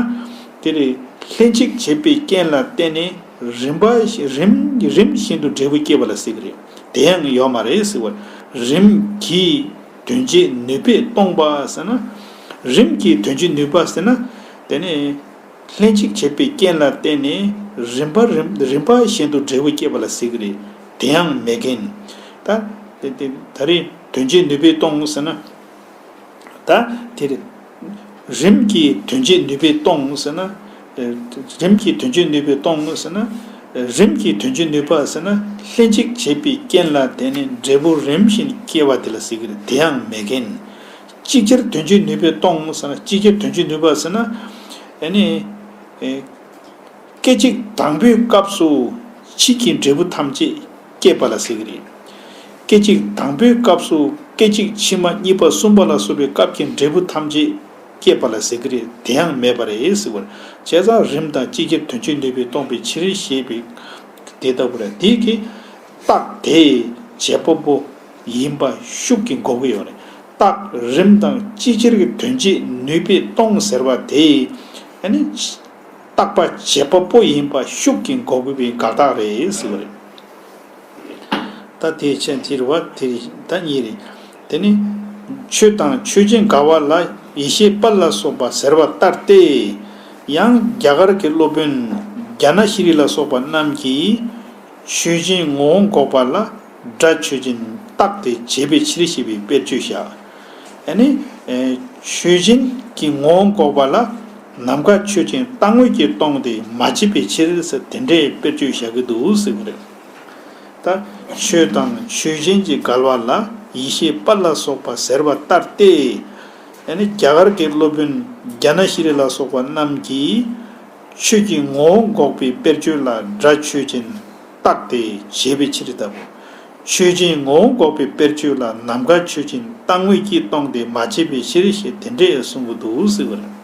དེ་རེད། ལྷན་ཅིག་བྱེད་པའི་རྐྱེན་ལ་བརྟེན་ནས་རིམ་པ་རིམ་རིམ་བཞིན་དུ་འབྲས་བུ་སྐྱེས་པ་ལ་ཟེར་གྱི་རེད། དེ་ཡང་ཡོད་མ་རེད་ཟེར་བ། རིམ་གྱིས་དོན་བྱེད་ནུས་པས་སྟོང་པ་ཟེར་ན། རིམ་གྱིས་དོན་བྱེད་ནུས་པ་ཟེར་ན། དེ་ནི་ལྷན་ཅིག་བྱེད་པའི་རྐྱེན་ལ་བརྟེན་ནས་རིམ་པ་རིམ་རིམ་པ་བཞིན་དུ་འབྲས་བུ་སྐྱེས་པ་ལ་ཟེར་གྱི་རེད། དེ་ཡང་མེད་མཁན། ད་དེ་དེ་ད་རེས་དོན་བྱེད་ནུས་པས་སྟོང་ཟེར་ན། ད་དེ་རེད། རིམ་གྱིས་དོན་བྱེད་ནུས་པས་སྟོང་ཟེར་ན། རིམ་གྱིས་དོན་བྱེད་ནུས་པས་སྟོང་ཟེར་ན། རིམ་གྱིས་དོན་བྱེད་ནུས་པ་ཟེར་ན་ལྷན་ཅིག་བྱེད་པའི་རྐྱེན་ལ་བརྟེན་ནས་འབྲས་བུ་རིམ་བཞིན་སྐྱེ་བ་དེ་ལ་ཟེར་གྱི་རེད། དེ་ཡང་མེད་མཁན། ཅིག་ཅར་དོན་བྱེད་ནུས་པས་སྟོང་ཟེར་ན། ཅིག་ཅར་དོན་བྱེད་ནུས་པ་ཟེར་ན། ཨ་ནི། ཨེ། སྐད་ཅིག་དང་པོའི་སྐབས་སུ་ཕྱིས་ཀྱི་འབྲས་བུ་ཐམས་ཅད་སྐྱེས་པ་ལ་ཟེར་གྱི་རེད། སྐད་ཅིག་དང་པོའི་སྐབས་སུ་སྐད་ཅིག་ཕྱི་མ་གཉིས་པ་གསུམ་པ་ལ་སོགས་པའི་སྐབས་ཀྱི་འབྲས་བུ་ཐམས་ཅད་སྐྱེས་པ་ལ་ཟེར་གྱི་རེད། དེ་ཡང་མེད་པ་རེད་ཟེར་བ་རེད། བྱས་ཙང་རིམ་དང་ཅིག་ཅར་དོན་བྱེད་ནུས་པས་སྟོང་པའི་ཕྱིར་ཞེས་པའི་དེ་ལྟ་བུ་རེད། དེ་གི་རྟགས་དེ་བྱེད་པ་པོ་ཡིན་པ་ཤུགས་ཀྱིས་འགོག་གི་ཡོད་རེད། རྟགས་རིམ་དང་ཅིག་ཅར་གྱི་དོན་བྱེད་ནུས་པས་སྟོང་ཟེར་བ་དེ། ཨ་ནི། རྟག་པ་བྱེད་པ་པོ་ཡིན་པ་ཤུགས་ཀྱིས་འགོག་པའི་འགལ་རྟགས་རེད་ཟེར་བ་རེད། ད་དེའི་ཕྱིར་དེ་རེད་བ། དེ་ད་གཉིས་རེད། དེ་ནི་ཆོས་དང་ཆོས་ཅན་འགལ་བ་ལ་ ཡེ་ཤེས་དཔལ་ལ་སོགས་པ་ཟེར་བ་ལྟར་ཏེ། ཡང་རྒྱ་གར་གྱི་སློབ་དཔོན་ཛྙཱ་ན་ཤྲཱི་ལ་སོགས་པ་རྣམས་ཀྱིས་ཆོས་ཅན་ངོ་བོ་འགོག་པ་ལ་སྒྲ་ཆོས་ཅན་རྟག་སྟེ་བྱས་པའི་ཕྱིར་ཞེས་པའི་དཔེར་བརྗོད་བཞག་ཨ་ནི། ཆོས་ཅན་གྱི་ངོ་བོ་འགོག་པ་ལ་ནམ་མཁའ་ཆོས་ཅན་རྟག་དངོས་ཀྱིས་སྟོང་སྟེ་མ་བྱས་པའི་ཕྱིར་ཟེར་དེ་འདྲའི་དཔེར་བརྗོད་བཞག་གི་འདུག་ཟེར་བ་རེད། ད་ཆོས་དང་ཆོས་ཅན་གྱི་འགལ་བ་ལ་ཡེ་ཤེས་དཔལ་ལ་སོགས་པ་ཟེར་བ་ལྟར་ཏེ། ཨ་ནི་རྒྱ་གར་གྱི་སློབ་དཔོན་ཛྙཱ་ན་ཤྲཱི་ལ་སོགས་པ་རྣམས་ཀྱིས་ཆོས་ཀྱི་ངོ་བོ་འགོག་པའི་དཔེར་བརྗོད་ལ་སྒྲ་ཆོས་ཅན་རྟག་སྟེ་བྱས་པའི་ཕྱིར་ལྟ་བུ། ཆོས་ཅན་ངོ་བོ་འགོག་པའི་དཔེར་བརྗོད་ལ་ནམ་མཁའ་ཆོས་ཅན་རྟག་དངོས་ཀྱིས་སྟོང་སྟེ་མ་བྱས་པའི་ཕྱིར་ཞེས་དེ་འདྲས་གསུང་གི་འདུག་ཟེར་བ་རེད།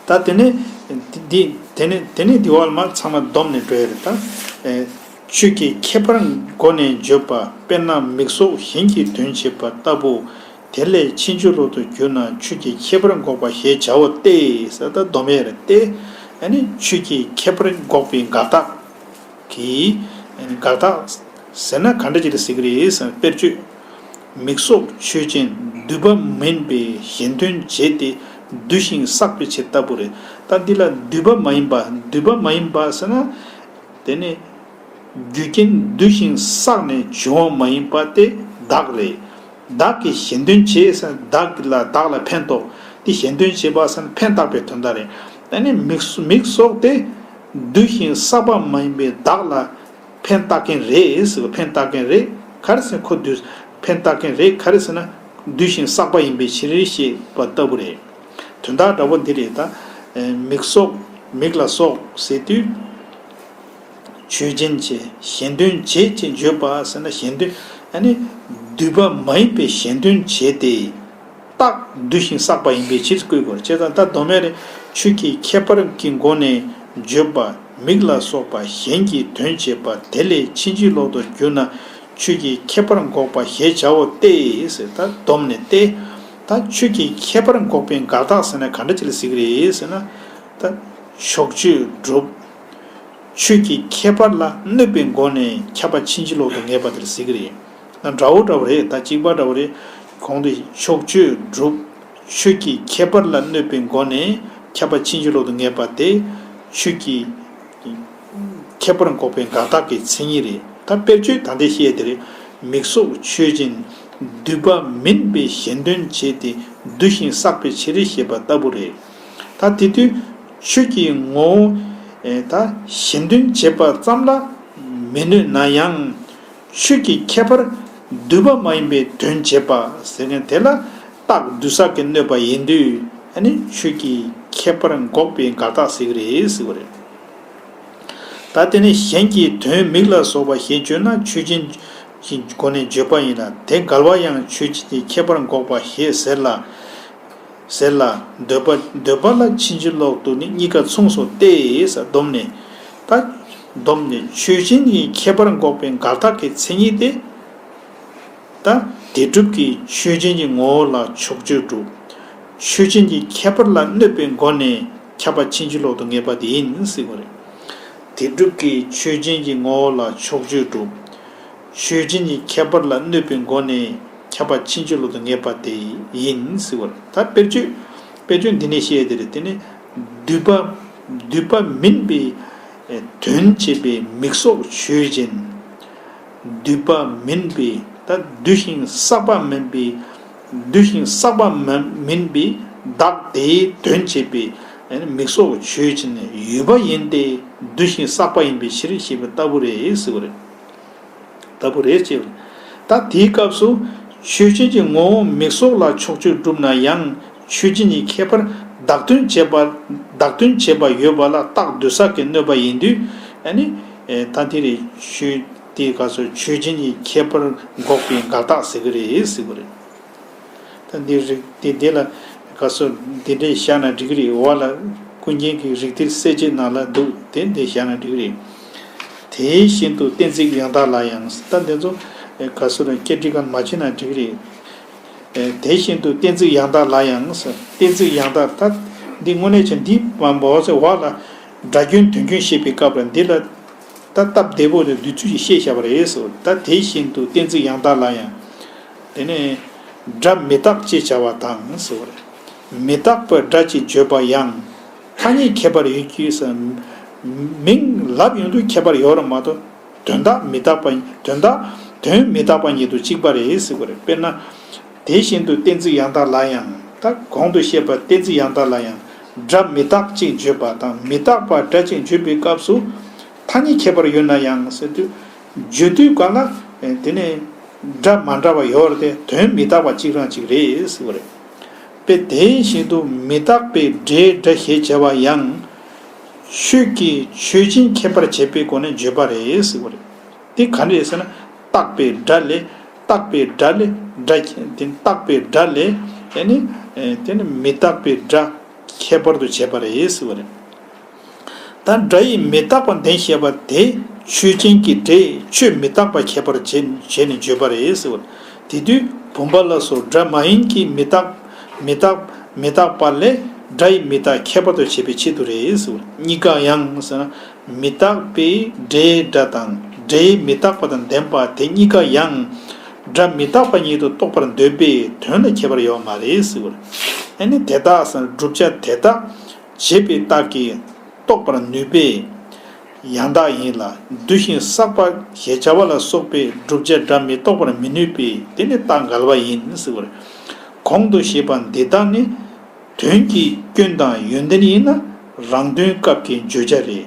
ད་དེ་ནས་འདི་དེ་ནས་དེ་ནས་འདི་བར་མ་ཚང་མ་བསྡོམས་ནས་འགྲོ་ཡ་རེད་ད། ཆོས་ཀྱི་ཁྱད་པར་སྒོ་ནས་བརྗོད་པ་དཔེར་ན་མིག་སོགས་གཞན་གྱི་དོན་བྱེད་པ་ལྟ་བུ། དེ་ལས་ཕྱིན་ཅི་ལོག་ཏུ་གྱུར་ན་ཆོས་ཀྱི་ཁྱད་པར་འགོག་པ་ཞེས་བྱའོ་སྟེ་ཟེར་ད་སྡོམ་ཡས་རེད་དེ། ཨ་ནི་ཆོས་ཀྱི་ཁྱད་པར་འགོག་པའི་འགལ་རྟགས་ཀྱི་འགལ་རྟགས་ཟེར་ན་ག་འདྲ་ཅིག་ལ་ཟེར་གི་རེད་ཟེར་ན་དཔེར་བརྗོད། མིག་སོགས་ཆོས་ཅན་འདུས་པ་མིན་པའི་གཞན་དོན་བྱེད་དེ་འདུས་ཤིང་བསགས་པའི་ཕྱིར་ལྟ་བུ་རེད། ད་འདི་ལ་འདུས་པ་མ་ཡིན་པ་འདུས་པ་མ་ཡིན་པ་ཟེར་ན། དེ་ནི་རྒྱུ་རྐྱེན་འདུས་ཤིང་བསགས་ནས་བྱུང་བ་མ་ཡིན་པ་སྟེ་བདག་རེད། བདག་གི་གཞན་དོན་བྱེད་ཟེར་བདག་ལ་བདག་ལ་ཕན་ཐོགས་དེ་གཞན་དོན་བྱེད་པ་ཟེར་ན་ཕན་བཏགས་པའི་དོན་དག་རེད། ཨ་ནི་མིག་མིག་སོགས་དེ་འདུས་ཤིང་བསགས་པ་མ་ཡིན་པའི་བདག་ལ་ཕན་བཏགས་མཁན་རེད་ཟེར་བ་ཕན་བཏགས་མཁན་རེད་ག་རེ་ཟེར་ན་ཁོ་འདུས་ཕན་བཏགས་མཁན་རེད་ག་རེ་ཟེར་ན་འདུས་ཤིང་བསགས་པ་ཡིན་པའི་ཕྱིར་ཞེས་པ་ལྟ་བུ་རེད། དོན་དག་འདྲ་པོ་འདི་རེད་ད། མིག་སོགས་མིག་ལ་སོགས་ཟེར་དུས། ཆོས་ཅན་བྱེད་གཞན་དོན་བྱེད་ཅེས་བརྗོད་པ་ཟེར་ན་གཞན་དོན་ཨ་ནི་འདུས་པ་མ་ཡིན་པའི་གཞན་དོན་བྱེད་དེ། རྟག་འདུས་ཤིང་བསགས་པ་ཡིན་པའི་ཕྱིར་བཀོད་དགོས་རེད། བྱས་ཙང་ད་མདོ་སྨད་རེ་ཆོས་ཀྱི་ཁྱད་པར་གྱི་སྒོ་ནས་བརྗོད་པ་མིག་ལ་སོགས་པ་གཞན་གྱི་དོན་བྱེད་པ་དེ་ལས་ཕྱིན་ཅི་ལོག་ཏུ་གྱུར་ན་ཆོས་ཀྱི་ཁྱད་པར་འགོག་པ་ཞེས་བྱའོ་སྟེ་ཟེར་ད་སྡོམ་ནས་ཏེ། ད་ཆོས་ཀྱི་ཁྱད་པར་འགོག་པའི་འགལ་རྟགས་ཟེར་ན་ག་འདྲ་ཅིག་ལ་ཟེར་གི་རེད་ཟེར་ན། ད་ཕྱོགས་ཆོས་སྒྲུབ། ཆོས་ཀྱི་ཁྱད་པར་ལ་གནོད་པའི་སྒོ་ནས་ཁྱབ་པ་ཕྱིན་ཅི་ལོག་ཏུ་ངེས་པ་དེར་ཟེར་གི་རེད། ད་འདྲ་བོ་འདྲ་བོ་རེད་ད་གཅིག་པ་འདྲ་བོ་རེད། གོང་དུ་ཕྱོགས་ཆོས་སྒྲུབ། ཆོས་ཀྱི་ཁྱད་པར་ལ་གནོད་པའི་སྒོ་ནས་ཁྱབ་པ་ཕྱིན་ཅི་ལོག་ཏུ་ངེས་པ་དེ་ཆོས་ཀྱི་ཁྱད་པར་འགོག་པའི་འགལ་རྟགས་ཀྱི་མཚན་ཉིད་རེད། ད་དཔེར་བརྗོད་ད་ལྟའི་བཤད་དེ་རེད། མིག་སོགས་ཆོས་ཅན་འདུས་པ་མིན་པའི་གཞན་དོན་བྱེད་དེ་འདུས་ཤིང་བསགས་པའི་ཕྱིར་ཞེས་པ་ལྟ་བུ་རེད། ད་དེ་དུས་ཆོས་ཀྱི་ངོ་བོ་ད་གཞན་དོན་བྱེད་པ་ཙམ་ལ་མི་གནོད་ན་ཡང་། ཆོས་ཀྱི་ཁྱད་པར་འདུས་པ་མ་ཡིན་པའི་དོན་བྱེད་པ་ཟེར་མཁན་དེ་ལ་རྟགས་འདུས་བསགས་ཀྱིས་གནོད་པ་ཡིན་དུས་ཨ་ནི་ཆོས་ཀྱི་ཁྱད་པར་འགོག་པའི་འགལ་རྟགས་ཟེར་གི་རེད་ཟེར་བ་རེད། ད་དེ་ནི་གཞན་གྱི་དོན་མིག་ལ་སོགས་པ་ཞེས་བརྗོད་ན་ཆོས་ཅན་གྱི་སྒོ་ནས་བརྗོད་པ་ཡིན་ལ་དེ་འགལ་བ་ཡང་ཆོས་ཅན་གྱི་ཁྱད་པར་འགོག་པ་ཞེས་ཟེར་ལ། ཟེར་ལ། འདོད་པ་འདོད་པ་ལ་ཕྱིན་ཅི་ལོག་ཏུ་ནི་གཉིས་ཀ་མཚུངས་སོ་སྟེ་ཟེར་སྡོམ་ནས། ད་སྡོམ་ནས་ཆོས་ཅན་གྱི་ཁྱད་པར་འགོག་པའི་འགལ་རྟགས་ཀྱི་མཚན་ཉིད་དེ། ད་དེ་སྒྲུབ་ཀྱི་ཆོས་ཅན་གྱི་ངོ་བོ་ལ་ཕྱོགས་ཆོས་སྒྲུབ། ཆོས་ཅན་གྱི་ཁྱད་པར་ལ་གནོད་པའི་སྒོ་ནས་ཁྱབ་པ་ཕྱིན་ཅི་ལོག་ཏུ་ངེས་པ་དེ་ཡིན་ཟེར་བ་རེད། དེ་སྒྲུབ་ཀྱི་ཆོས་ཅན་གྱི་ངོ་བོ་ལ་ཕྱོགས་ཆོས་སྒྲུབ། ཆོས་ཅན་གྱི་ཁྱད་པར་ལ་གནོད་པའི་སྒོ་ནས་ཁྱབ་པ་ཕྱིན་ཅི་ལོག་ཏུ་ངེས་པ་དེ་ཡིན་ཟེར་བ་རེད། ད་དཔེར་བརྗོད་དཔེར་བརྗོད་འདི་ནས་བཤད་དེ་རེད། དེ་ནི་འདུས་པ་འདུས་པ་མིན་པའི་དོན་བྱེད་པའི་མིག་སོགས་ཆོས་ཅན། འདུས་པ་མིན་པའི་ད་འདུས་ཤིང་བསགས་པ་མིན་པའི་འདུས་ཤིང་བསགས་པ་མིན་མིན་པའི་བདག་དེའི་དོན་བྱེད་པའི་མིག་སོགས་ཆོས་ཅན་ཡོད་པ་ཡིན་ཏེ་འདུས་ཤིང་བསགས་པ་ཡིན་པའི་ཕྱིར་ཞེས་པ་ལྟ་བུ་རེད་ཟེར་བ་རེད། ལྟ་བུ་རེད་ཅེས། ད་དེའི་སྐབས་སུ་ཆོས་ཅན་གྱི་ངོ་བོ་མིག་སོགས་ལ་ཕྱོགས་ཆོས་བསྒྲུབས་ན་ཡང་ཆོས་ཅན་གྱི་ཁྱད་པར་བདག་དོན་བྱེད་པ་བདག་དོན་བྱེད་པ་ཡོད་པ་ལ་རྟགས་འདུས་བསགས་ཀྱིས་གནོད་པ་ཡིན་དུས་ཨ་ནི། ད་དེ་རེད་ཆོས་དེའི་སྐབས་སུ་ཆོས་ཅན་གྱི་ཁྱད་པར་འགོག་པའི་འགལ་རྟགས་ཟེར་གི་རེད་ཟེར་གི་རེད། ད་འདི་རིགས་འདི་འདི་ལ་ག་སོ་འདི་འདྲས་བཞག་ན་འགྲིག་གི་རེད། འོག་ལ་ཀུན་མཁྱེན་གྱི་རིགས་གཏེར་གསལ་བྱེད་ནང་ལ་འདུག་དེ་འདི་བཞག་ན་འགྲིག་གི་རེད། དེ་བཞིན་དུ་གཏན་ཚིགས་ཡང་དག་ལ་ཡང་ད་འདི་ཚོ་ག་སོ་ར་སྐད་འདྲི་གང་མ་བྱེད་ན་འགྲིག་གི་རེད། དེ་བཞིན་དུ་གཏན་ཚིགས་ཡང་དག་ལ་ཡང་གཏན་ཚིགས་ཡང་དག་ད་འདི་དངོས་གནས་ཆེ་འདི་མ་འབོག་ཚེ་འོག་ལ་སྒྲ་སྐྱོན་དོན་སྐྱོན་བཤད་པའི་སྐབས་ལ་འདི་ལ། ད་སྟབས་བདེ་པོ་དེ་བསྡུས་ཚུལ་ཞིག་བཤད་བཞག་པ་རེད་ཟེར། ད་དེ་བཞིན་དུ་གཏན་ཚིགས་ཡང་དག་ལ་ཡང་། དེ་ནས་ སྒྲ་མི་རྟག་ཅེས་བྱ་བ་དང་ཟེར་བ་རེད། མི་རྟག་པའི་སྒྲ་ཅེས་བརྗོད་པ་ཡང་ཐ་སྙད་ཁྱད་པར་ཡོད་ཀྱི་ཟེར། མིང་ལབ་ཡོང་དུས་ཁྱད་པར་ཡོད་རེད་མ་གཏོགས། དོན་དག་མི་རྟག་པ། དོན་དག་དོན་མི་རྟག་པ་ཉིད་དུ་གཅིག་པ་རེད་ཟེར་བ་རེད། དཔེར་ན། དེ་བཞིན་དུ་གཏན་ཚིགས་ཡང་དག་ལ་ཡང་། ད་གོང་དུ་བཤད་པ་གཏན་ཚིགས་ཡང་དག་ལ་ཡང་། སྒྲ་མི་རྟག་ཅེས་བརྗོད་པ་དང་མི་རྟག་པ་སྒྲ་ཅེས་བརྗོད་པའི་སྐབས་སུ། ཐ་སྙད་ཁྱད་པར་ཡོད་ན་ཡང་ཟེར་དུས། བརྗོད་དུས་གང་ལ་དེ་ནས་སྒྲ་མ་འདྲ་བ་ཡོད་རེད་དེ་དོན་མི་རྟག་པ་གཅིག་རང་གཅིག་རེད་ཟེར་བ་རེད། དཔེ་དེ་བཞིན་དུ་མི་རྟག་པའི་སྒྲའི་སྒྲ་ཞེས་བྱ་བ་ཡང་། ཆོས་ཀྱི་ཆོས་ཅན་ཁྱད་པར་བྱེད་པའི་སྒོ་ནས་བརྗོད་པ་རེད་ཟེར་བ་རེད། དེ་ག་འདྲ་རེད་ཟེར་ན། རྟག་པའི་སྒྲ་ལས། རྟག་པའི་སྒྲ་ལས་སྒྲ། དེ་རྟག་པའི་སྒྲ་ལས་དེ་ནི་དེ་ནི་མི་རྟག་པའི་སྒྲ་ཁྱད་པར་དུ་བྱས་པ་རེད་ཟེར་བ་རེད། ད་སྒྲ་ཡི་མི་རྟག་པ་འདི་ཞེས་པ་དེ་ཆོས་ཅན་གྱི་སྒྲས་ཆོས་མི་རྟག་པ་ཁྱད་པར་བྱས་བྱས་ནས་བརྗོད་པ་རེད་ཟེར་བ། དེ་དུས་བུམ་པ་ལ་སོགས་སྒྲ་མ་ཡིན་གྱི་མི་རྟག་མི་རྟག་མི་རྟག་པ་ལས་སྒྲ་ཡི་མི་རྟག་ཁྱད་པར་དུ་བྱེད་པའི་ཆེད་དུ་རེད་ཟེར་བ། གཉིས་ཀ་ཡང་ཟེར་ན། མི་རྟག་པའི་སྒྲའི་སྒྲ་དང་སྒྲའི་མི་རྟག་པ་དང་ལྡན་པ་དེ་གཉིས་ཀ་ཡང་སྒྲ་མི་རྟག་པ་ཉིད་དུ་རྟོགས་པར་འདོད་པས་དོན་ལ་ཁྱད་པར་ཡོད་མ་རེད་ཟེར་བ། ཨ་ནི་དེ་དག་ཟེར་ན་བསྒྲུབ་བྱ་དེ་དག་བྱས་པའི་རྟགས་ཀྱིས་རྟོགས་པར་ནུས་པས་ཡང་དག་ཡིན་ལ། འདུ་ཞིང་བསགས་པ་ཞེས་བྱ་བ་ལ་སོགས་པའི་བསྒྲུབ་བྱ་སྒྲ་མི་རྟོགས་པར་མི་ནུས་པས་དེ་ནི་རྟགས་འགལ་བ་ཡིན་ཟེར་བ་རེད། གོང་དུ་བཤད་པ་འདི་དག་ནི། དོན་གྱི་སྐྱོན་དང་ཡོན་ཏན་ཡིན་ན་རང་དོན་སྐབས་ཀྱི་བརྗོད་བྱ་རེད།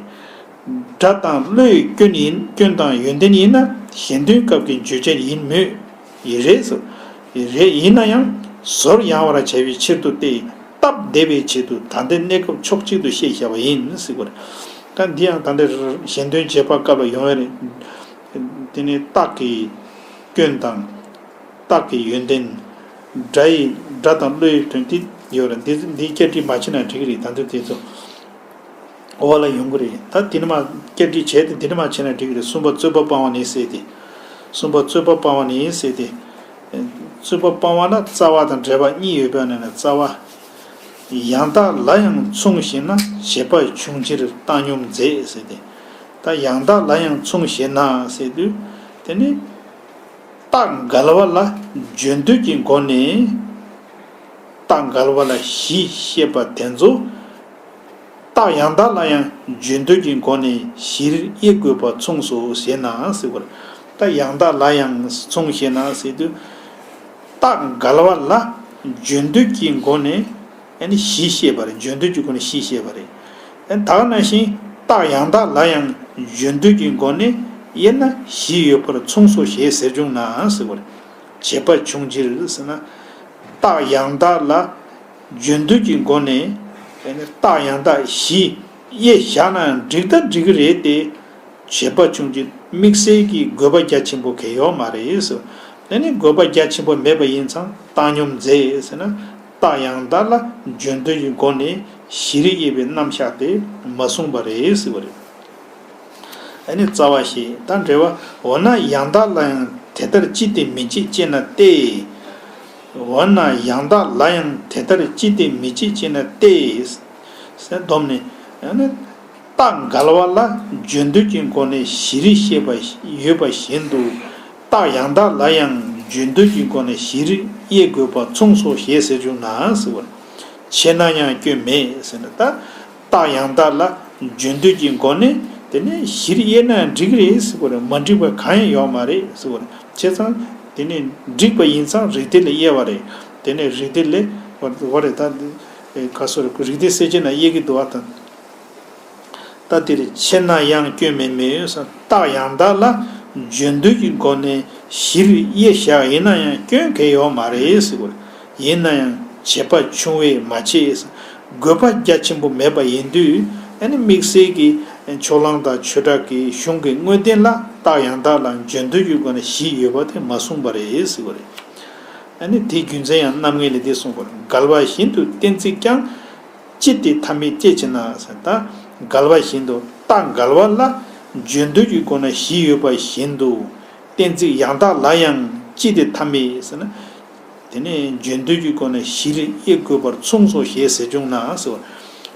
སྒྲ་དང་བློའི་སྐྱོན་ཡིན། སྐྱོན་དང་ཡོན་ཏན་ཡིན་ན་གཞན་དོན་སྐབས་ཀྱི་བརྗོད་བྱ་ཡིན་མོད། ཡིན་རེད་ཟེར། རེད། ཡིན་ན་ཡང་ཟོར་ཡང་བར་བྱ་བའི་ཕྱིར་དུ་སྟེ་སྟབས་བདེ་བའི་ཆེད་དུ་ད་ལྟའི་གནས་སྐབས་ཕྱོགས་གཅིག་ཏུ་བཤད་བཞག་པ་ཡིན་ཟེར་བ་རེད། ད་འདི་ཡང་ད་ལྟའི་གཞན་དོན་བྱེད་པ་སྐབས་ལ་ཡོང་བ་རེད། དེ་ནི་རྟགས་ཀྱི་སྐྱོན་དང་། རྟགས་ཀྱི་ཡོན་ཏན། སྒྲ་ཡི་སྒྲ་དང་བློའི་དོན་དེ་ཡོད་རེད། འདི་འདི་བསྐྱར་བྲིས་མ་བྱས་ན་འགྲིག་གི་རེད། ད་འདི་དེ་ཚོ་འོག་ལ་ཡོང་གི་རེད། ད་འདི་ནས་མ་བསྐྱར་བྲིས་བྱས་ཏེ་འདི་ནས་མ་བྱས་ན་འགྲིག་གི་རེད། གསུམ་པ་རྩོད་པ་སྤང་བ་ནི་ཟེར་ཏེ། གསུམ་པ་རྩོད་པ་སྤང་བ་ནི་ཟེར་ཏེ། རྩོད་པ་སྤང་བ་ལ་རྩ་བ་དང་འབྲེལ་བ་གཉིས་ཡོད་པའི་ནང་ནས་རྩ་བ། ཡང་དག་ལ་ཡང་མཚུངས་ཞེ་ན་བྱེད་པ་ཆུང་ཕྱིར་བཏང་སྙོམས་མཛད་ཟེར་ཏེ། ད་ཡང་དག་ལ་ཡང་མཚུངས་ཞེ་ན་ཟེར་དུས་དེ་ནི། རྟགས་འགལ་བ་ལ་རྗེས་ཟློས་ཀྱི་སྒོ་ནས། རྟགས་འགལ་བ་ལ་གཞི་བཤད་པ་དེ་ཚོ། རྟགས་ཡང་དག་ལ་ཡང་རྗེས་ཟློས་ཀྱི་སྒོ་ནས་གཞིར་དབྱེ་དགོས་པ་མཚུངས་སོ་ཞེ་ན་ཟེར་བ་རེད། རྟགས་ཡང་དག་ལ་ཡང་མཚུངས་ཞེ་ན་ཟེར་དུས། རྟགས་འགལ་བ་ལ་རྗེས་ཟློས་ཀྱི་སྒོ་ནས། ཨ་ནི་གཞི་བཤད་པ་རེད། རྗེས་ཟློས་ཀྱི་སྒོ་ནས་གཞི་བཤད་པ་རེད། ཨ་ནི་ད་ག་ནང་བཞིན་རྟགས་ཡང་དག་ལ་ཡང་རྗེས་ཟློས་ཀྱི་སྒོ་ནས་དབྱེ་ན་གཞི་ཡོད་པར་མཚུངས་སོ་ཞེས་ཟེར་བྱུང་ན་ཟེར་བ་རེད། བྱེད་པ་ཆུང་ཕྱིར་ཟེར་ན། རྟགས་ཡང་དག་ལ་རྗེས་ཟློས་ཀྱི་སྒོ་ནས་ཨ་ནི་རྟགས་ཡང་དག་གཞི་དབྱེ་བཞག་ན་འགྲིག་ད་འགྲིག་གི་རེད་དེ། བྱེད་པ་ཆུང་ཕྱིར་དམིགས་བསལ་གྱི་དགོས་པ་རྒྱ་ཆེན་པོ་གང་ཡང་ཡོད་མ་རེད་ཟེར། དེ་ནི་དགོས་པ་རྒྱ་ཆེན་པོ་མེད་པ་ཡིན་ཙང་བཏང་སྙོམས་མཛད་ཟེར་ན། རྟགས་ཡང་དག་ལ་རྗེས་ཟློས་ཀྱི་སྒོ་ནས་གཞིར་དབྱེ་བའི་རྣམ་གཞག་དེ་མ་གསུངས་པ་རེད་ཟེར་བ་རེད། ཨ་ནི་རྩ་བ་ཞེས་ད་འགྲེལ་བ། འོ་ན་ཡང་དག་ལ་ཡང་དེ་ལྟར་ཅི་སྟེ་མི་བྱེད་ཅེ་ན་སྟེ། འོ་ན་ཡང་དག་ལ་ཡང་དེ་ལྟར་ཅི་སྟེ་མི་བྱེད་ཅེ་ན་སྟེ། ཟེར་སྡོམ་ནས། ཨ་ནི། རྟགས་འགལ་བ་ལ་རྗེས་ཟློས་ཀྱི་སྒོ་ནས་གཞིར་བཤད་པ་ཡོད་པ་བཞིན་དུ། རྟགས་ཡང་དག་ལ་ཡང་རྗེས་ཟློས་ཀྱི་སྒོ་ནས་གཞིར་དབྱེ་དགོས་པ་མཚུངས་སོ་ཞེས་ཟེར་བྱུང་ན་ཟེར་བ། ཕྱེ་ན་ཡང་སྐྱོན་མེད་ཟེར་ན། ད་རྟགས་ཡང་དག་ལ་རྗེས་ཟློས་ཀྱི་སྒོ་ནས་དེ་ནས་གཞིར་དབྱེ་ན་འགྲིག་རེད་ཟེར་བ་རེད། མ་འགྲིག་པ་གང་ཡང་ཡོད་མ་རེད་ཟེར་བ་རེད། བྱས་ཙང་དེ་ནས་འགྲིག་པ་ཡིན་ཙང་རིགས་གཏེར་ལ་དབྱེ་བ་རེད། དེ་ནས་རིགས་གཏེར་ལས་བ་རེད། ད་ག་སོ་རེད། རིགས་གཏེར་གསལ་བྱེད་ན་དབྱེ་གི་འདུག་བ་དང་། ད་དེར་ཕྱེ་ན་ཡང་སྐྱོན་མེད་མོད། རྟགས་ཡང་དག་ལ་རྗེས་ཟློས་ཀྱི་སྒོ་ནས་གཞིར་དབྱེ་བཞག་ཡིན་ན་ཡང་སྐྱོན་གང་ཡང་ཡོད་མ་རེད་ཟེར་བ་རེད། ཡིན་ན་ཡང་བྱེད་པ་ཆུང་བས་མ་བྱས། དགོས་པ་རྒྱ་ཆེན་པོ་མེད་པ་ཡིན་དུས། ཨ་ནི་དམིགས་བསལ་གྱི་ཕྱོགས་གླང་དང་ཆོས་གྲགས་ཀྱི་གཞུང་གི་དངོས་བསྟན་ལ་རྟགས་ཡང་དག་ལ་རྗེས་ཟློས་ཀྱི་སྒོ་ནས་གཞི་ཡོད་པ་དེ་མ་གསུངས་པ་རེད་ཟེར་བ་རེད། ཨ་ནི་དེའི་རྒྱུ་མཚན་ཡང་རྣམ་ངེས་ལས་འདི་གསུངས་པ་རེད། འགལ་བ་བཞིན་དུ་གཏན་ཚིགས་ཀྱང་། ཅི་སྟེ་ཐ་མི་དཔྱད་ཅེ་ན་ཟེར། ད་འགལ་བ་བཞིན་དུ་རྟགས་འགལ་བ་ལ་རྗེས་ཟློས་ཀྱི་སྒོ་ནས་གཞི་ཡོད་པ་བཞིན་དུ། གཏན་ཚིགས་ཡང་དག་ལ་ཡང་ཅི་སྟེ་ཐ་མི་ཟེར་ན། དེ་ནས་རྗེས་ཟློས་ཀྱི་སྒོ་ནས་གཞིར་དབྱེ་དགོས་པར་མཚུངས་སོ་ཞེས་ཟེར་བྱུང་ན་ཟེར་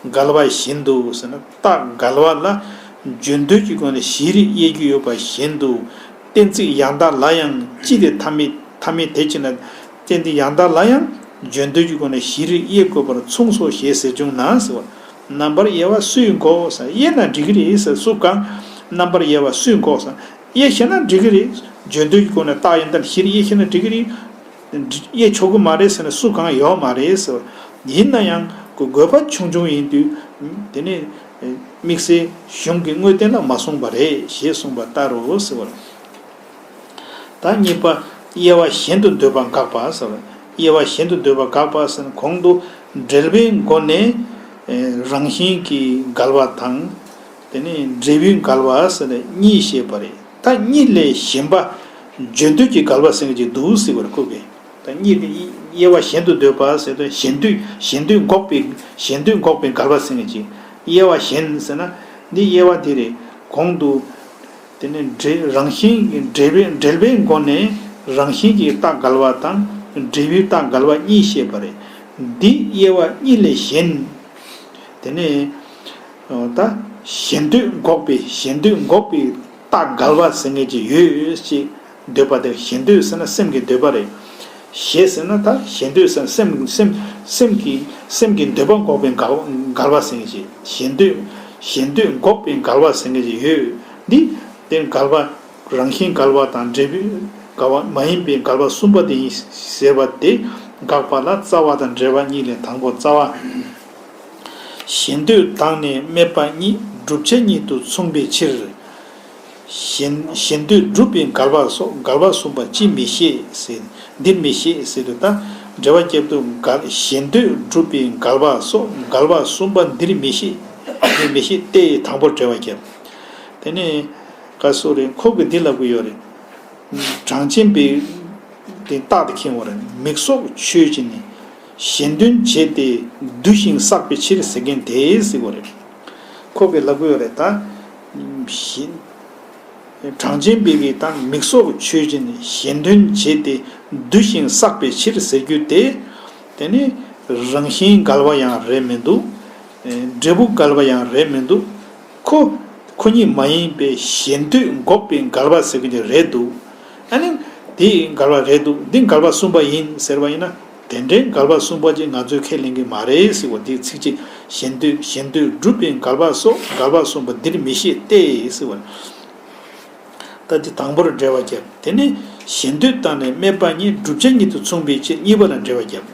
བ། འགལ་བ་བཞིན་དུ་ཟེར་ན་རྟགས་འགལ་བ་ལ་རྗེས་ཟློས་ཀྱི་སྒོ་ནས་གཞིར་དབྱེ་རྒྱུ་ཡོད་པ་བཞིན་དུ། གཏན་ཚིགས་ཡང་དག་ལ་ཡང་ཅི་སྟེ་ཐ་མི་ཐ་མི་དེ་ཅི་ན། རྟེན་འདི་ཡང་དག་ལ་ཡང་། བརྗོད་འདོད་ཀྱི་སྒོ་ནས་ཞེས་རིགས་དབྱེ་དགོས་པར་མཚུངས་སོ་ཞེས་ཟེར་བྱུང་ན་ཟེར་བ། རྣམ་པར་དབྱེ་བ་སུས་འགོག་ཟེར། དབྱེ་ན་འགྲིག་གི་རེད་ཟེར། སུ་གང་རྣམ་པར་དབྱེ་བ་སུས་འགོག་ཟེར། དབྱེ་ཤེས་ན་འགྲིག་གི་རེད། བརྗོད་འདོད་ཀྱི་སྒོ་ནས་རྟགས་ཡིན་ད་ཞེས་རིགས་དབྱེ་ཤེས་ན་འགྲིག་གི་རེད། དབྱེ་ཆོག་གི་མ་རེད་ཟེར་ན་སུ་གང་ཡོད་མ་རེད་ཟེར་བ། ཡིན་ན་ཡང་གོ་དགོས་པ་ཆུང་ཆུང་ཡིན་དུས། དེ་ནི་དམིགས་བསལ་གཞུང་གི་དངོས་བསྟན་ལ་མ་གསུངས་པ་རེད་ཞེས་གསུངས་པ་ལྟར་རོ་ཟེར་བ། ད་གཉིས་པ། དབྱེ་བ་གཞན་དུ་འདོད་པ་དགག་པ་ཟེར། དབྱེ་བ་གཞན་དུ་འདོད་པ་དགག་པ་ཟེར་ན་གོང་དུ་འབྲེལ་བའི་སྒོ་ནས་རང་བཞིན་གྱི་འགལ་བ་དང་། དེ་ནས་འབྲས་བུའི་འགལ་བ་ཟེར་ནས་གཉིས་བཤད་པ་རེད། ད་གཉིས་ལས་གཞན་པ་བརྗོད་འདོད་ཀྱི་འགལ་བ་ཟེར་མཁན་ཅིག་འདུག་ཟེར་བར་ཁོ་གིས། ད་གཉིས་དེ་དབྱེ་བ་གཞན་དུ་འདོད་པ་ཟེར་དུས་གཞན་འདོད་གཞན་འདོད་འགོག་པའི་གཞན་འདོད་འགོག་པའི་འགལ་བ་ཟེར་མཁན་ཅིག་དབྱེ་བ་གཞན་ཟེར་ན་འདི་དབྱེ་བ་འདི་རེད། གོང་དུ། དེ་ནས་འབྲེལ་རང་བཞིན་གྱི་འབྲེལ་བའི་འབྲེལ་བའི་སྒོ་ནས་རང་བཞིན་གྱི་རྟགས་འགལ་བ་དང་འབྲས་བུའི་རྟགས་འགལ་བ་གཉིས་བཤད་པ་རེད། འདི་དབྱེ་བ་གཉིས་ལས་གཞན། དེ་ནས་ད་གཞན་འདོད་འགོག་པའི་གཞན་འདོད་འགོག་པའི་རྟགས་འགལ་བ་ཟེར་མཁན་ཅིག་ཡོད་ཅེས་འདོད་པ་དེ་གཞན་འདོད་ཟེར་ན་སེམས་ཀྱི་འདོད་པ་རེད། ཞེས་ཟེར་ན་ད་གཞན་འདོད་ཟེར་ན་སེམས་སེམས་སེམས་ཀྱི་སེམས་ཀྱི་འདོད་པ་འགོག་པའི་འགལ་འགལ་བ་ཟེར་མཁན་ཅིག་གཞན་འདོད་གཞན་འདོད་འགོག་པའི་འགལ་བ་ཟེར་མཁན་ཅིག་ཡོད། འདི་དེ་འགལ་བ། རང་བཞིན་འགལ་བ་དང་འབྲས་བུའི་འགལ་བ་མ་ཡིན་པའི་འགལ་བ་གསུམ་པ་དེ་ཡིན་ཟེར་བ་དེ་དགག་པ་ལ་རྩ་བ་དང་འབྲེལ་བ་གཉིས་ལས་དང་པོ་རྩ་བ། གཞན་འདོད་དང་ནི་དམིགས་པ་གཉིས་བསྒྲུབ་བྱ་ཉིད་དུ་མཚུངས་པའི་ཕྱིར། གཞན་གཞན་འདོད་བསྒྲུབ་པའི་འགལ་བ་སོགས་འགལ་བ་གསུམ་པ་ཅིས་མི་ཤེས་ཟེར། འདིར་མི་ཤེས་ཟེར་དུས་ད་འགྲེལ་བ་རྒྱབ་ཏུ་འགལ་གཞན་འདོད་བསྒྲུབ་པའི་འགལ་བ་སོགས་འགལ་བ་གསུམ་པ་འདིར་མི་ཤེས། འདིར་མི་ཤེས་ཏེ་དང་པོར་འགྲེལ་བ་རྒྱབ། དེ་ནས་ག་སོ་རེད་ཁོ་གི་འདི་ལབ་གི་ཡོད་རེད། གྲངས་ཅན་པའི་དེ་རྟགས་དེ་མཁྱེན་དགོས་རེད། མིག་སོགས་ཆོས་ཅན་ནི་གཞན་དོན་བྱེད་དེ་འདུ་ཞིང་བསགས་པའི་ཕྱིར་ཟེར་མཁན་དེ་ཟེར་དགོས་རེད། ཁོ་གིས་ལབ་གི་ཡོད་རེད་ད། གཞན། གྲངས་ཅན་པའི་གི་ད་མིག་སོགས་ཆོས་ཅན་ནི་གཞན་དོན་བྱེད་དེ་འདུ་ཞིང་བསགས་པའི་ཕྱིར་ཟེར་རྒྱུ་དེ། དེ་ནི་རང་བཞིན་འགལ་བ་ཡང་རེད་མི་འདུག་འབྲས་བུ་འགལ་བ་ཡང་རེད་མི་འདུག་ཁོ། ཁོ་གཉིས་མ་ཡིན་པའི་གཞན་འདོད་འགོག་པའི་འགལ་བ་ཟེར་གྱི་འདི་རེད་འདུག་ཨ་ནི། དེ་འགལ་བ་རེད་འདུག་འདི་འགལ་བ་གསུམ་པ་ཡིན་ཟེར་བ་ཡིན་ན། དེ་འདྲའི་འགལ་བ་གསུམ་པ་ཅིག་ང་ཚོས་ཁས་ལེན་གྱི་མ་རེད་ཟེར་བ་འདི་ཚིག་གཅིག་གཞན་འདོད་གཞན་འདོད་སྒྲུབ་པའི་འགལ་བ་སོགས་འགལ་བ་གསུམ་པ་འདིར་མི་བཤད་དེ་ཟེར་བ། ད་འདི་དང་པོར་འགྲེལ་བ་བརྒྱབ། དེ་ནི་གཞན་འདོད་དང་ནི་དམིགས་པ་གཉིས་བསྒྲུབ་བྱ་ཉིད་དུ་མཚུངས་པའི་ཕྱིར་གཉིས་པ་ལ་འགྲེལ་བ་བརྒྱབ།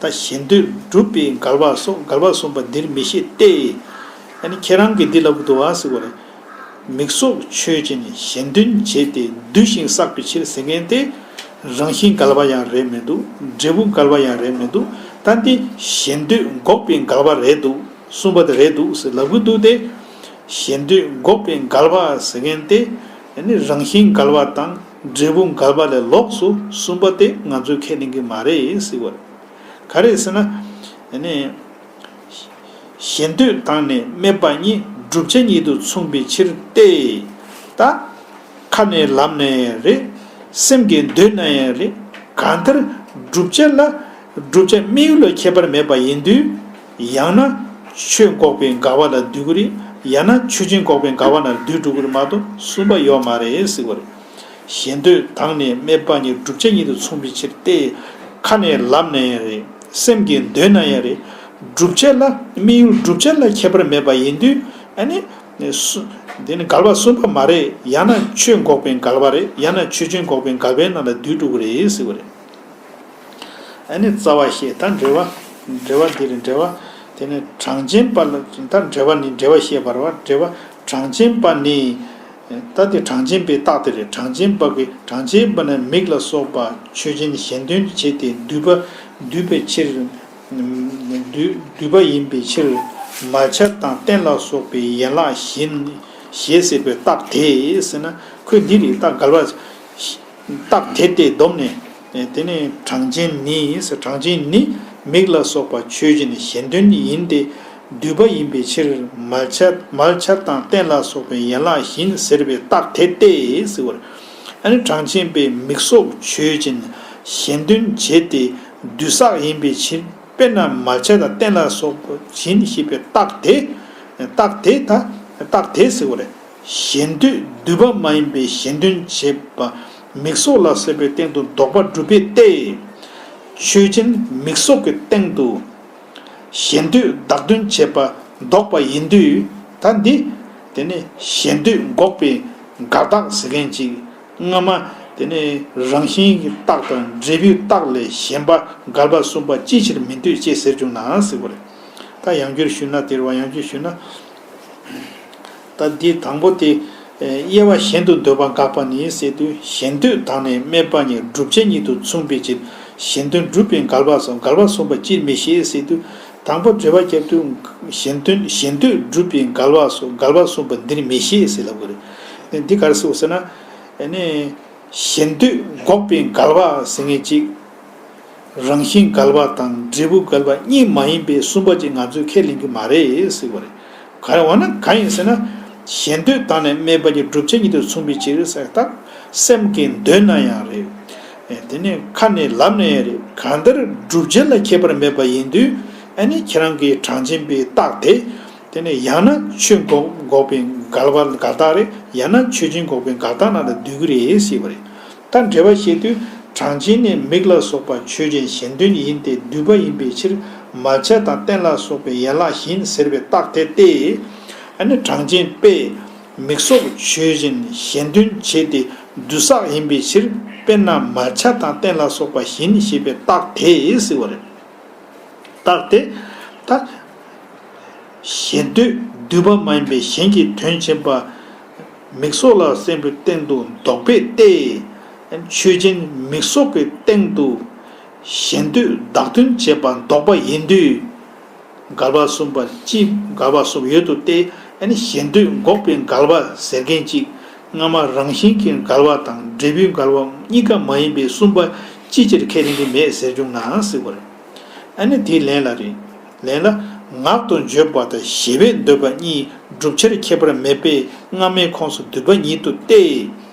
ད་གཞན་འདོད་སྒྲུབ་པའི་འགལ་བ་སོགས་འགལ་བ་གསུམ་པ་འདིར་མི་བཤད་དེ། ཨ་ནི་ཁྱེད་རང་གིས་འདི་ལབ་གི་འདུག་བ་ཟེར་བ་རེད། མིག་སོགས་ཆོས་ཅན་གཞན་དོན་བྱེད་དེ་འདུ་ཞིང་བསགས་པའི་ཕྱིར་ཟེར་མཁན་དེ། རང་བཞིན་འགལ་བ་ཡང་རེད་མི་འདུག་འབྲས་བུ་འགལ་བ་ཡང་རེད་མི་འདུག་ད་འདི་གཞན་འདོད་འགོག་པའི་འགལ་བ་རེད་འདུག་གསུམ་པ་དེ་རེད་འདུག་ཟེར་ལབ་གི་འདུག་སྟེ། གཞན་འདོད་འགོག་པའི་འགལ་བ་ཟེར་མཁན་དེ། ཨ་ནི་རང་བཞིན་འགལ་བ་དང་འབྲས་བུ་འགལ་བ་ལས་ལོགས་སུ་གསུམ་པ་དེ་ང་ཚོས་ཁས་ལེན་གྱི་མ་རེད་ཟེར་བ་རེད། ག་རེ་ཟེར་ན། ཨ་ནི། གཞན་འདོད་དང་ནི་དམིགས་པ་གཉིས་བསྒྲུབ་བྱ་ཉིད་དུ་མཚུངས་པའི་ཕྱིར་ཏེ། ད། ཁ་ནས་ལབ་ན་ཡང་རེད། སེམས་ཀྱིས་འདོད་ན་ཡང་རེད། གང་ལྟར་བསྒྲུབ་བྱ་ལ་བསྒྲུབ་བྱ་དམིགས་ཡུལ་ལ་ཁྱད་པར་མེད་པ་ཡིན་དུས། ཡང་ན་ཆོས་འགོག་པའི་འགལ་བ་ལ་འདུས་ཀྱི་རེད། ཡང་ན་ཆོས་ཅན་འགོག་པའི་འགལ་བ་ལ་འདུས་འགྲོ་གི་རེད་མ་གཏོགས་གསུམ་པ་ཡོད་མ་རེད་ཟེར་བ་རེད། གཞན་འདོད་དང་ནི་དམིགས་པ་གཉིས་བསྒྲུབ་བྱ་ཉིད་དུ་མཚུངས་པའི་ཕྱིར་ཏེ། ཁ་ནས་ལབ་ན་ཡང་རེད། སེམས་ཀྱིས་འདོད་ན་ཡང་རེད། བསྒྲུབ་བྱ་ལ་དམིགས་ཡུལ་བསྒྲུབ་བྱ་ལ་ཁྱད་པར་མེད་པ་ཡིན་དུས། ཨ་ནི། ནས་སུ། དེ་ནི་འགལ་བ་གསུམ་པ་མ་རེད། ཡང་ན་ཆོས་འགོག་པའི་འགལ་བ་རེད། ཡང་ན་ཆོས་ཅན་འགོག་པའི་འགལ་བའི་ནང་ལ་འདུས་འགྲོ་གི་རེད་ཟེར་བ་རེད། ཨ་ནི་རྩ་བ་བཤད་ད་འགྲེལ་བ། འགྲེལ་བ་འདི་རེད་འགྲེལ་བ། དེ་ནི་གྲངས་ཅན་པ་ལ་ད་འགྲེལ་བ་ནི་འགྲེལ་བ་བཤད་པ་རེད་བ། འགྲེལ་བ་གྲངས་ཅན་པ་ནི། ད་དེ་གྲངས་ཅན་པའི་རྟགས་དེ་རེད། གྲངས་ཅན་པ་གི་གྲངས་ཅན་པ་ནི་མིག་ལ་སོགས་པ་ཆོས་ཅན་གཞན་དོན་བྱེད་དེ་འདུས་པ་འདུས་པའི་ཕྱིར། འདུས་འདུས་པ་ཡིན་པའི་ཕྱིར། མལ་ཆ་དང་སྟན་ལ་སོགས་པའི་ཡན་ལག་བཞིན་ཞེས་ཟེར་བའི་རྟགས་དེ་ཟེར་ན་ཁོས་འདི་རིགས་རྟགས་འགལ་བ། རྟགས་དེ་སྟེ་བསྡོམས་ནས། དེ་ནས་གྲངས་ཅན་ནི་ཟེར་གྲངས་ཅན་ནི་མིག་ལ་སོགས་པ་ཆོས་ཅན་གཞན་དོན་ཡིན་ཏེ། འདུས་པ་ཡིན་པའི་ཕྱིར་མལ་ཆ་མལ་ཆ་དང་སྟན་ལ་སོགས་པའི་ཡན་ལག་བཞིན་ཟེར་བའི་རྟགས་དེ་སྟེ་ཟེར་བར། ཨ་ནི་གྲངས་ཅན་པའི་མིག་སོགས་ཆོས་ཅན་གཞན་དོན་བྱེད་དེ་འདུས་བསགས་ཡིན་པའི་ཕྱིར། དཔེར་ན་མལ་ཆ་དང་སྟན་ལ་སོགས་པ་བཞིན་ཞེས་པའི་རྟགས་དེ། རྟགས་དེ་ད་རྟགས་དེ་ཟེར་བ་རེད། གཞན་འདོད་འདུས་པ་མ་ཡིན་པའི་གཞན་དོན་བྱེད་པ་མིག་སོགས་ལ་སོགས་པའི་སྟེང་དུ་ལྡོག་པ་སྒྲུབ་པའི་སྟེ། ཆོས་ཅན་མིག་སོགས་ཀྱི་སྟེང་དུ་ཞེ་འདོད་བདག་དོན་བྱེད་པ་ལྡོག་པ་ཡིན་དུས། ད་འདི་དེ་ནི་ཞེ་འདོད་འགོག་པའི་འགལ་རྟགས་ཟེར་མཁན་ཅིག་སྔ་མ་དེ་ནི་རང་བཞིན་གྱི་རྟགས་དང་འབྲས་བུའི་རྟགས་ལས་གཞན་པ་འགལ་བ་གསུམ་པ་ཅིའི་ཕྱིར་མི་འདོད་ཅེས་ཟེར་བྱུང་ན་ཟེར་བ་རེད། ད་ཡང་བསྐྱར་ཞུས་ན་དེ་རེད་བ། ཡང་བསྐྱར་ཞུས་ན། ད་འདི་དང་པོ་དེ། དབྱེ་བ་གཞན་དུ་འདོད་པ་དགག་པ་ནི་ཟེར་དུས། ཞེ་འདོད་དང་ནི་སྨད་པ་གཉིས་བསྒྲུབ་བྱ་ཉིད་དུ་མཚུངས་པའི་ཕྱིར། ཞེ་འདོད་བསྒྲུབ་པའི་འགལ་བ་སོགས་འགལ་བ་གསུམ་པ་ཅིར་མི་བཞེད་ཟེར་དུས། དང་པོ་འགྲེལ་པ་བརྒྱབ་དུས། ཞེ་འདོད་ཞེ་འདོད་བསྒྲུབ་པའི་འགལ་བ་སོགས་འགལ་བ་གསུམ་པ་འདིར་མི་བཞེད་ཟེར་ལབ་དགོས་རེད། འདི་ག་རེ་ཟེར་ཟེར་ན། ཨ་ནི། ཞེ་འདོད་འགོག་པའི་འགལ་བ་ཟེར་མཁན་ཅིག་རང་བཞིན་འགལ་བ་དང་འབྲས་བུ་འགལ་བ་གཉིས་མ་ཡིན་པའི་གསུམ་པ་ཅིག་ང་ཚོས་ཁས་ལེན་གྱི་མ་རེད་ཟེར་བ་རེད། ག་རེ་འོ་ན་གང་ཡིན་ཟེར་ན། ཞེ་འདོད་དང་ནི་སྨད་པ་གཉིས་བསྒྲུབ་བྱ་ཉིད་དུ་མཚུངས་པའི་ཕྱིར་ཟེར། ད་སེམས་ཀྱིས་འདོད་ན་ཡང་རེད། དེ་ནས་ཁ་ནས་ལབ་ན་ཡང་རེད། གང་ལྟར་བསྒྲུབ་བྱ་ལ་ཁྱད་པར་མེད་པ་ཡིན་དུས། ཨ་ནི་ཁྱེད་རང་གིས་གྲངས་ཅན་པའི་རྟགས་དེ། དེ་ནས་ཡང་ན་ཆོས་འགོག་འགོག་པའི་འགལ་བ་འགལ་རྟགས་རེད། ཡང་ན་ཆོས་ཅན་འགོག་པའི་འགལ་རྟགས་ནང་ལ་འདུས་ཀྱི་རེད་ཟེར་བ་རེད། ད་འགྲེལ་པ་བཤད་དུས། གྲངས་ཅན་ནི་མིག་ལ་སོགས་པ་ཆོས་ཅན་གཞན་དོན་ཡིན་ཏེ། འདུས་པ་ཡིན་པའི་ཕྱིར། མལ་ཆ་དང་སྟན་ལ་སོགས་པའི་ཡན་ལག་བཞིན་ཟེར་བའི་རྟགས་དེ་སྟེ། ཨ་ནི་གྲངས་ཅན་པས་མིག་སོགས་ཆོས་ཅན་གཞན་དོན་བྱེད་དེ་འདུས་བསགས་ཡིན་པའི་ཕྱིར། དཔེར་ན་མལ་ཆ་དང་སྟན་ལ་སོགས་པ་བཞིན་ཞེས་པའི་རྟགས་དེ་ཟེར་བ་རེད། རྟགས་དེ། ད། ཞེ་འདོད་འདུས་པ་མ་ཡིན་པའི་གཞན་གྱི་དོན་བྱེད་པ། མིག་སོགས་ལ་སེམས་པའི་སྟེང་དུ་ལྡོག་པས་ཏེ། ཆོས་ཅན་མིག་སོགས་ཀྱི་སྟེང་དུ་ཞེ་འདོད་བདག་དོན་བྱེད་པ་ལྡོག་པ་ཡིན་དུས། འགལ་བ་གསུམ་པ་ཅི་འགལ་བ་གསུམ་ཡོད་དོ་སྟེ། ཞེ་འདོད་འགོག་པའི་འགལ་བ་ཟེར་མཁན་ཅིག་སྔ་མ་རང་བཞིན་གྱི་འགལ་བ་དང་འབྲས་བུའི་འགལ་བ་གཉིས་ཀ་མ་ཡིན་པའི་གསུམ་པ་ཅིའི་ཕྱིར་ཁས་ལེན་གྱི་མེད་ཟེར་བྱུང་ན་ཟེར་བ་རེད། ཨ་ནི་དེའི་ལན་ལ་རེད། ལན་ལ། ངག་ཏུ་བརྗོད་པ་དང་ཞེ་བས་འདོད་པ་གཉིས་བསྒྲུབ་བྱར་ཁྱད་པར་མེད་པས་སྔ་མའི་ཁོངས་སུ་འདུས་པ་ཉིད་དུ་སྟེ།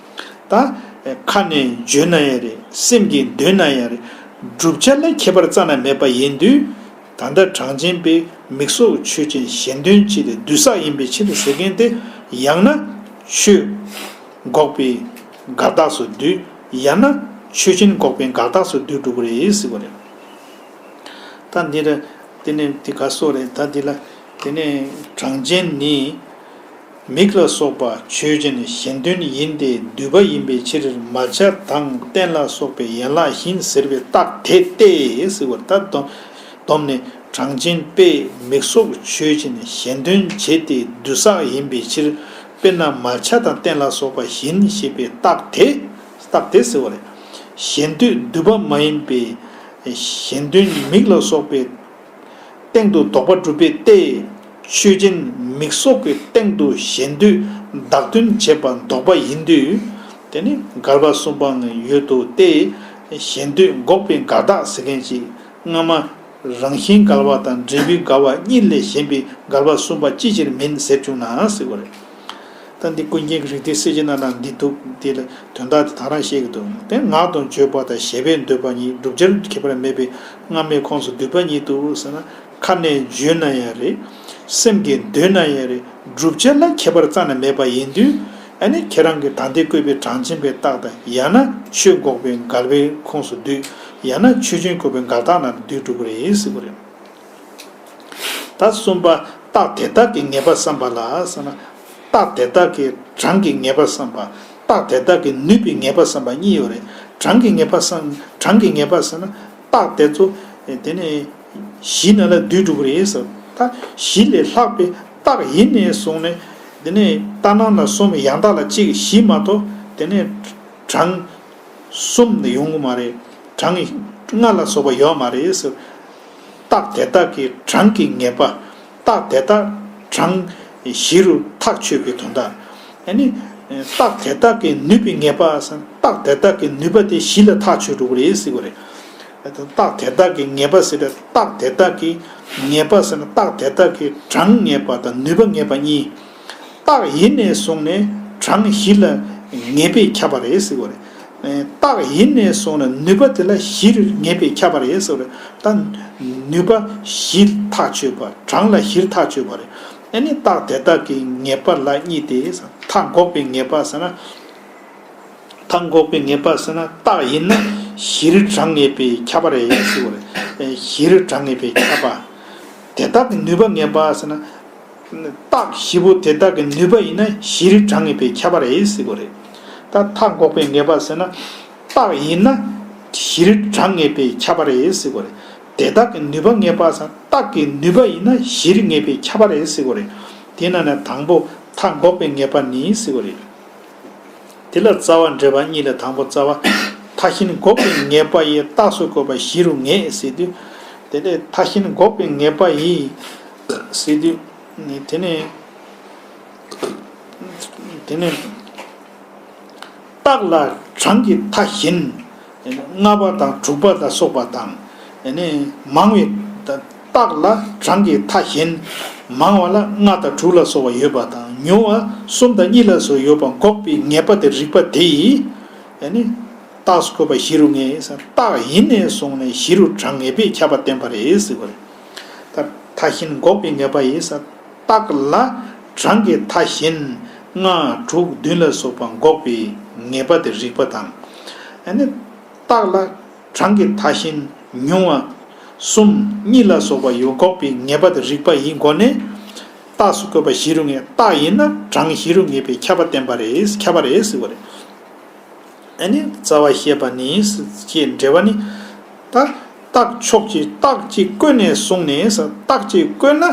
ད། ཁ་ནས་བརྗོད་ན་ཡང་རེད། སེམས་ཀྱིས་འདོད་ན་ཡང་རེད། བསྒྲུབ་བྱ་ལ་ཁྱད་པར་རྩ་ནས་མེད་པ་ཡིན་དུས། ད་ལྟ་གྲངས་ཅན་པས་མིག་སོགས་ཆོས་ཅན་གཞན་དོན་བྱེད་དེ་འདུས་བསགས་ཡིན་པའི་ཕྱིར་ཟེར་མཁན་དེ། ཡང་ན་ཆོས་འགོག་པའི་འགལ་རྟགས་སུ་འདུས། ཡང་ན་ཆོས་ཅན་འགོག་པའི་འགལ་རྟགས་སུ་འདུས་འགྲོ་གི་རེད་ཟེར་བ་རེད། ད་འདི་ལ་དེ་ནས་དེ་ག་སོགས་རེད། ད་འདི་ལ་དེ་ནས་གྲངས་ཅན་ནི་མིག་ལ་སོགས་པ་ཆོས་ཅན་གཞན་དོན་ཡིན་ཏེ་འདུས་པ་ཡིན་པའི་ཕྱིར། མལ་ཆ་དང་སྟན་ལ་སོགས་པའི་ཡན་ལག་བཞིན་ཟེར་བའི་རྟགས་དེ་སྟེ་ཟེར་བར། ད་སྡོམ་སྡོམ་ནི་གྲངས་ཅན་པས་མིག་སོགས་ཆོས་ཅན་གཞན་དོན་བྱེད་དེ་འདུས་བསགས་ཡིན་པའི་ཕྱིར། དཔེར་ན་མལ་ཆ་དང་སྟན་ལ་སོགས་པ་བཞིན་ཞེས་པའི་རྟགས་དེ། རྟགས་དེ་ཟེར་བ་རེད། ཞེ་འདོད་འདུས་པ་མ་ཡིན་པའི་གཞན་དོན་མིག་ལ་སོགས་པའི་སྟེང་དུ་ལྡོག་པ་སྒྲུབ་པས་ཏེ། ཆོས་ཅན་མིག་སོགས་ཀྱི་སྟེང་དུ་ཞེ་འདོད་བདག་དོན་བྱེད་པ་ལྡོག་པ་ཡིན་དུས། དེ་ནི་འགལ་བ་གསུམ་པའང་ཡོད་དོ་སྟེ། ཞེ་འདོད་འགོག་པའི་འགལ་རྟགས་ཟེར་མཁན་ཅིག་སྔ་མ་རང་བཞིན་འགལ་བ་དང་འབྲས་བུའི་འགལ་བ་གཉིས་ལས་གཞན་པའི་འགལ་བ་གསུམ་པ་ཅིའི་ཕྱིར་མིན་ཟེར་བྱུང་ན་ཟེར་བ་རེད། ད་འདི་ཀུན་མཁྱེན་གྱི་རིགས་གཏེར་གསལ་བྱེད་ནང་ན་འདི་འདུག་འདི་ལ་དོན་དག་དེ་ད་རང་བཤད་ཀྱི་འདུག་དེ་ངག་ཏུ་བརྗོད་པ་དང་ཞེ་བས་འདོད་པ་གཉིས་བསྒྲུབ་བྱར་ཁྱད་པར་མེད་པས་སྔ་མའི་ཁོངས་སུ་འདུས་པ་ཉིད་དུ་ཟེར་ན། ཁ་ནས་བརྗོད་ན་ཡང་རེད། སེམས་ཀྱིས་འདོད་ན་ཡང་རེད། བསྒྲུབ་བྱ་ལ་ཁྱད་པར་རྩ་ནས་མེད་པ་ཡིན་དུས། ཨ་ནི་ཁྱེད་རང་གིས་ད་ལྟའི་བཀོད་པའི་གྲངས་ཅན་པའི་རྟགས་དང་། ཡང་ན་ཆོས་འགོག་པའི་འགལ་བའི་ཁོངས་སུ་འདུས། ཡང་ན་ཆོས་ཅན་འགོག་པའི་འགལ་རྟགས་ནང་དུ་འདུས་འགྲོ་གི་རེད་ཟེར་བ་རེད། ད་གསུམ་པ། རྟགས་དེ་དག་གི་ངེས་པ་བསམ་པ་ལ་ཟེར་ན། རྟགས་དེ་དག་གི་གྲངས་ཀྱི་ངེས་པ་བསམ་པ། རྟགས་དེ་དག་གི་ནུས་པའི་ངེས་པ་བསམ་པ་གཉིས་ཡོད་རེད། གྲངས་ཀྱི་ངེས་པ་བསམ། གྲངས་ཀྱི་ངེས་པ་ཟེར་ན། རྟགས་དེ་ཚོ་དེ་ནས་བཞི་ནང་ལ་འདུས་འགྲོ་གི་རེད་ཟེར། ད་བཞི་ལས་ལྷག་པའི་རྟགས་ཡིན་ནས་བཟུང་ནས། དེ་ནས་ལྟར་སྣང་ལ་གསུམ། ཡང་དག་ལ་གཅིག་བཞི་མ་གཏོགས་དེ་ནས་གྲངས་གསུམ་ནས་ཡོང་གི་མ་རེད། གྲངས་ལྔ་ལ་སོགས་པ་ཡོད་མ་རེད་ཟེར། རྟགས་དེ་དག་གི་གྲངས་ཀྱི་ངེས་པ། རྟགས་དེ་དག་གྲངས་བཞི་རུ་ཐག་ཆོད་པའི་དོན་དག་ཨ་ནི། རྟགས་དེ་དག་གི་ནུས་པའི་ངེས་པ་ཟེར། རྟགས་དེ་དག་གི་ནུས་པ་དེ་བཞི་ལ་ཐག་ཆོད་འགྲོ་གི་རེད་ཟེར་གྱི་རེད། རྟགས་དེ་དག་གི་ངེས་པ་ཟེར་ཏེ། རྟགས་དེ་དག་གི་ངེས་པ་ཟེར་ན། རྟགས་དེ་དག་གི་གྲངས་ངེས་པ་དང་ནུས་པ་ངེས་པ་གཉིས། རྟགས་ཡིན་ནས་བཟུང་ནས་གྲངས་བཞི་ལ་ངེས་པས་ཁྱབ་པ་རེད་ཟེར་གྱི་རེད། རྟགས་ཡིན་ནས་བཟུང་ནས་ནུས་པ་དེ་ལ་བཞིར་ངེས་པས་ཁྱབ་པ་རེད་ཟེར་གྱི་རེད། ད་ནུས་པ་བཞི་ཐག་ཆོད་པ། གྲངས་ལ་བཞིར་ཐག་ཆོད་པ་རེད། ཨ་ནི་རྟགས་དེ་དག་གི་ངེས་པ་ལ་གཉིས་ཏེ། མཐའ་འགོག་པའི་ངེས་པ་ཟེར་ན། མཐའ་འགོག་པའི་ངེས་པ་ཟེར་ན། རྟགས་ཡིན་ན་ གཞིར་གྲངས་ངེས་པས་ཁྱབ་པ་རེད་ཟེར་བ་རེད། གཞིར་གྲངས་ངེས་པས་ཁྱབ་པ། དེ་དག་གི་ནུས་པ་ངེས་པ་ཟེར་ན། རྟགས་བཞི་པོ་དེ་དག་གི་ནུས་པ་ཡིན་ན་གཞིར་གྲངས་ངེས་པས་ཁྱབ་པ་རེད་ཟེར་བ་རེད། ད་མཐའ་འགོག་པའི་ངེས་པ་ཟེར་ན། རྟགས་ཡིན་ན་གཞིར་གྲངས་ངེས་པས་ཁྱབ་པ་རེད་ཟེར་བ་རེད། དེ་དག་གི་ནུས་པ་ངེས་པ་ཟེར་ན་རྟགས་ཀྱི་ནུས་པ་ཡིན་ན་གཞིར་ངེས་པས་ཁྱབ་པ་རེད་ཟེར་བ་རེད། དེ་ན་ནས་དང་པོ་མཐའ་འགོག་པའི་ངེས་པ་ནི་ཟེར་བ་རེད། དེ་ལ་རྩ་བ་འགྲེལ་པ་གཉིས་ལས་དང་པོ་རྩ་བ། མཐའ་གཞན་འགོག་པའི་ངེས་པ་ཡིས་རྟགས་སུ་བཀོད་པ་གཞི་རུ་ངེས་ཟེར་དུས། དེ་ནས་མཐའ་གཞན་འགོག་པའི་ངེས་པ་ཡིས་ཟེར་དུས། དེ་ནས་དེ་ནས་རྟགས་ལ་གྲངས་ཀྱི་མཐའ་གཞན། ལྔ་པ་དང་དྲུག་པ་ལ་སོགས་པ་དང་། ཨ་ནི་མང་བའི་རྟགས་ལ་གྲངས་ཀྱི་མཐའ་གཞན། མང་བ་ལ་ལྔ་དང་དྲུག་ལ་སོགས་པ་ཡོད་པ་དང་ཉུང་བ་གསུམ་དང་གཉིས་ལ་སོགས་ཡོད་པ་འགོག་པའི་ངེས་པ་དེ་རིགས་པ་དེ་ཡིས། ཨ་ནི་རྟགས་སུ་བཀོད་པ་གཞི་རུ་ངེས་ཟེར། རྟགས་ཡིན་ནས་བཟུང་ནས་གཞི་རུ་གྲངས་ངེས་པས་ཁྱབ་པ་བསྟན་པ་རེད་ཟེར་བ་རེད། ད་མཐའ་གཞན་འགོག་པའི་ངེས་པ་ཡིས་ཟེར། རྟགས་ལ་གྲངས་ཀྱི་མཐའ་གཞན་ལྔ་དྲུག་བདུན་ལ་སོགས་པ་འགོག་པའི་ངེས་པ་དེ་རིགས་པ་དང་། ཨ་ནི་རྟགས་ལ་གྲངས་ཀྱི་མཐའ་གཞན་ཉུང་བ་གསུམ་གཉིས་ལ་སོགས་པ་ཡོད་འགོག་པའི་ངེས་པ་དེ་རིགས་པ་ཡི་སྒོ་ནས། རྟགས་སུ་བཀོད་པ་གཞི་རུ་ངེས། རྟགས་ཡིན་ན་གྲངས་གཞི་རུ་ངེས་པས་ཁྱབ་པ་བསྟན་པ་རེད། ཁྱབ་པ་རེད་ཟེར་བ་རེད། ཨ་ནི་རྩ་བ་བཤད་པ་ནི་ཞེས་འགྲེལ་བ་ནི། ད་རྟགས་ཕྱོགས་ཀྱི་རྟགས་གཅིག་བཀོད་ནས་བཟུང་ནས་ཟེར། རྟགས་གཅིག་བཀོད་ན།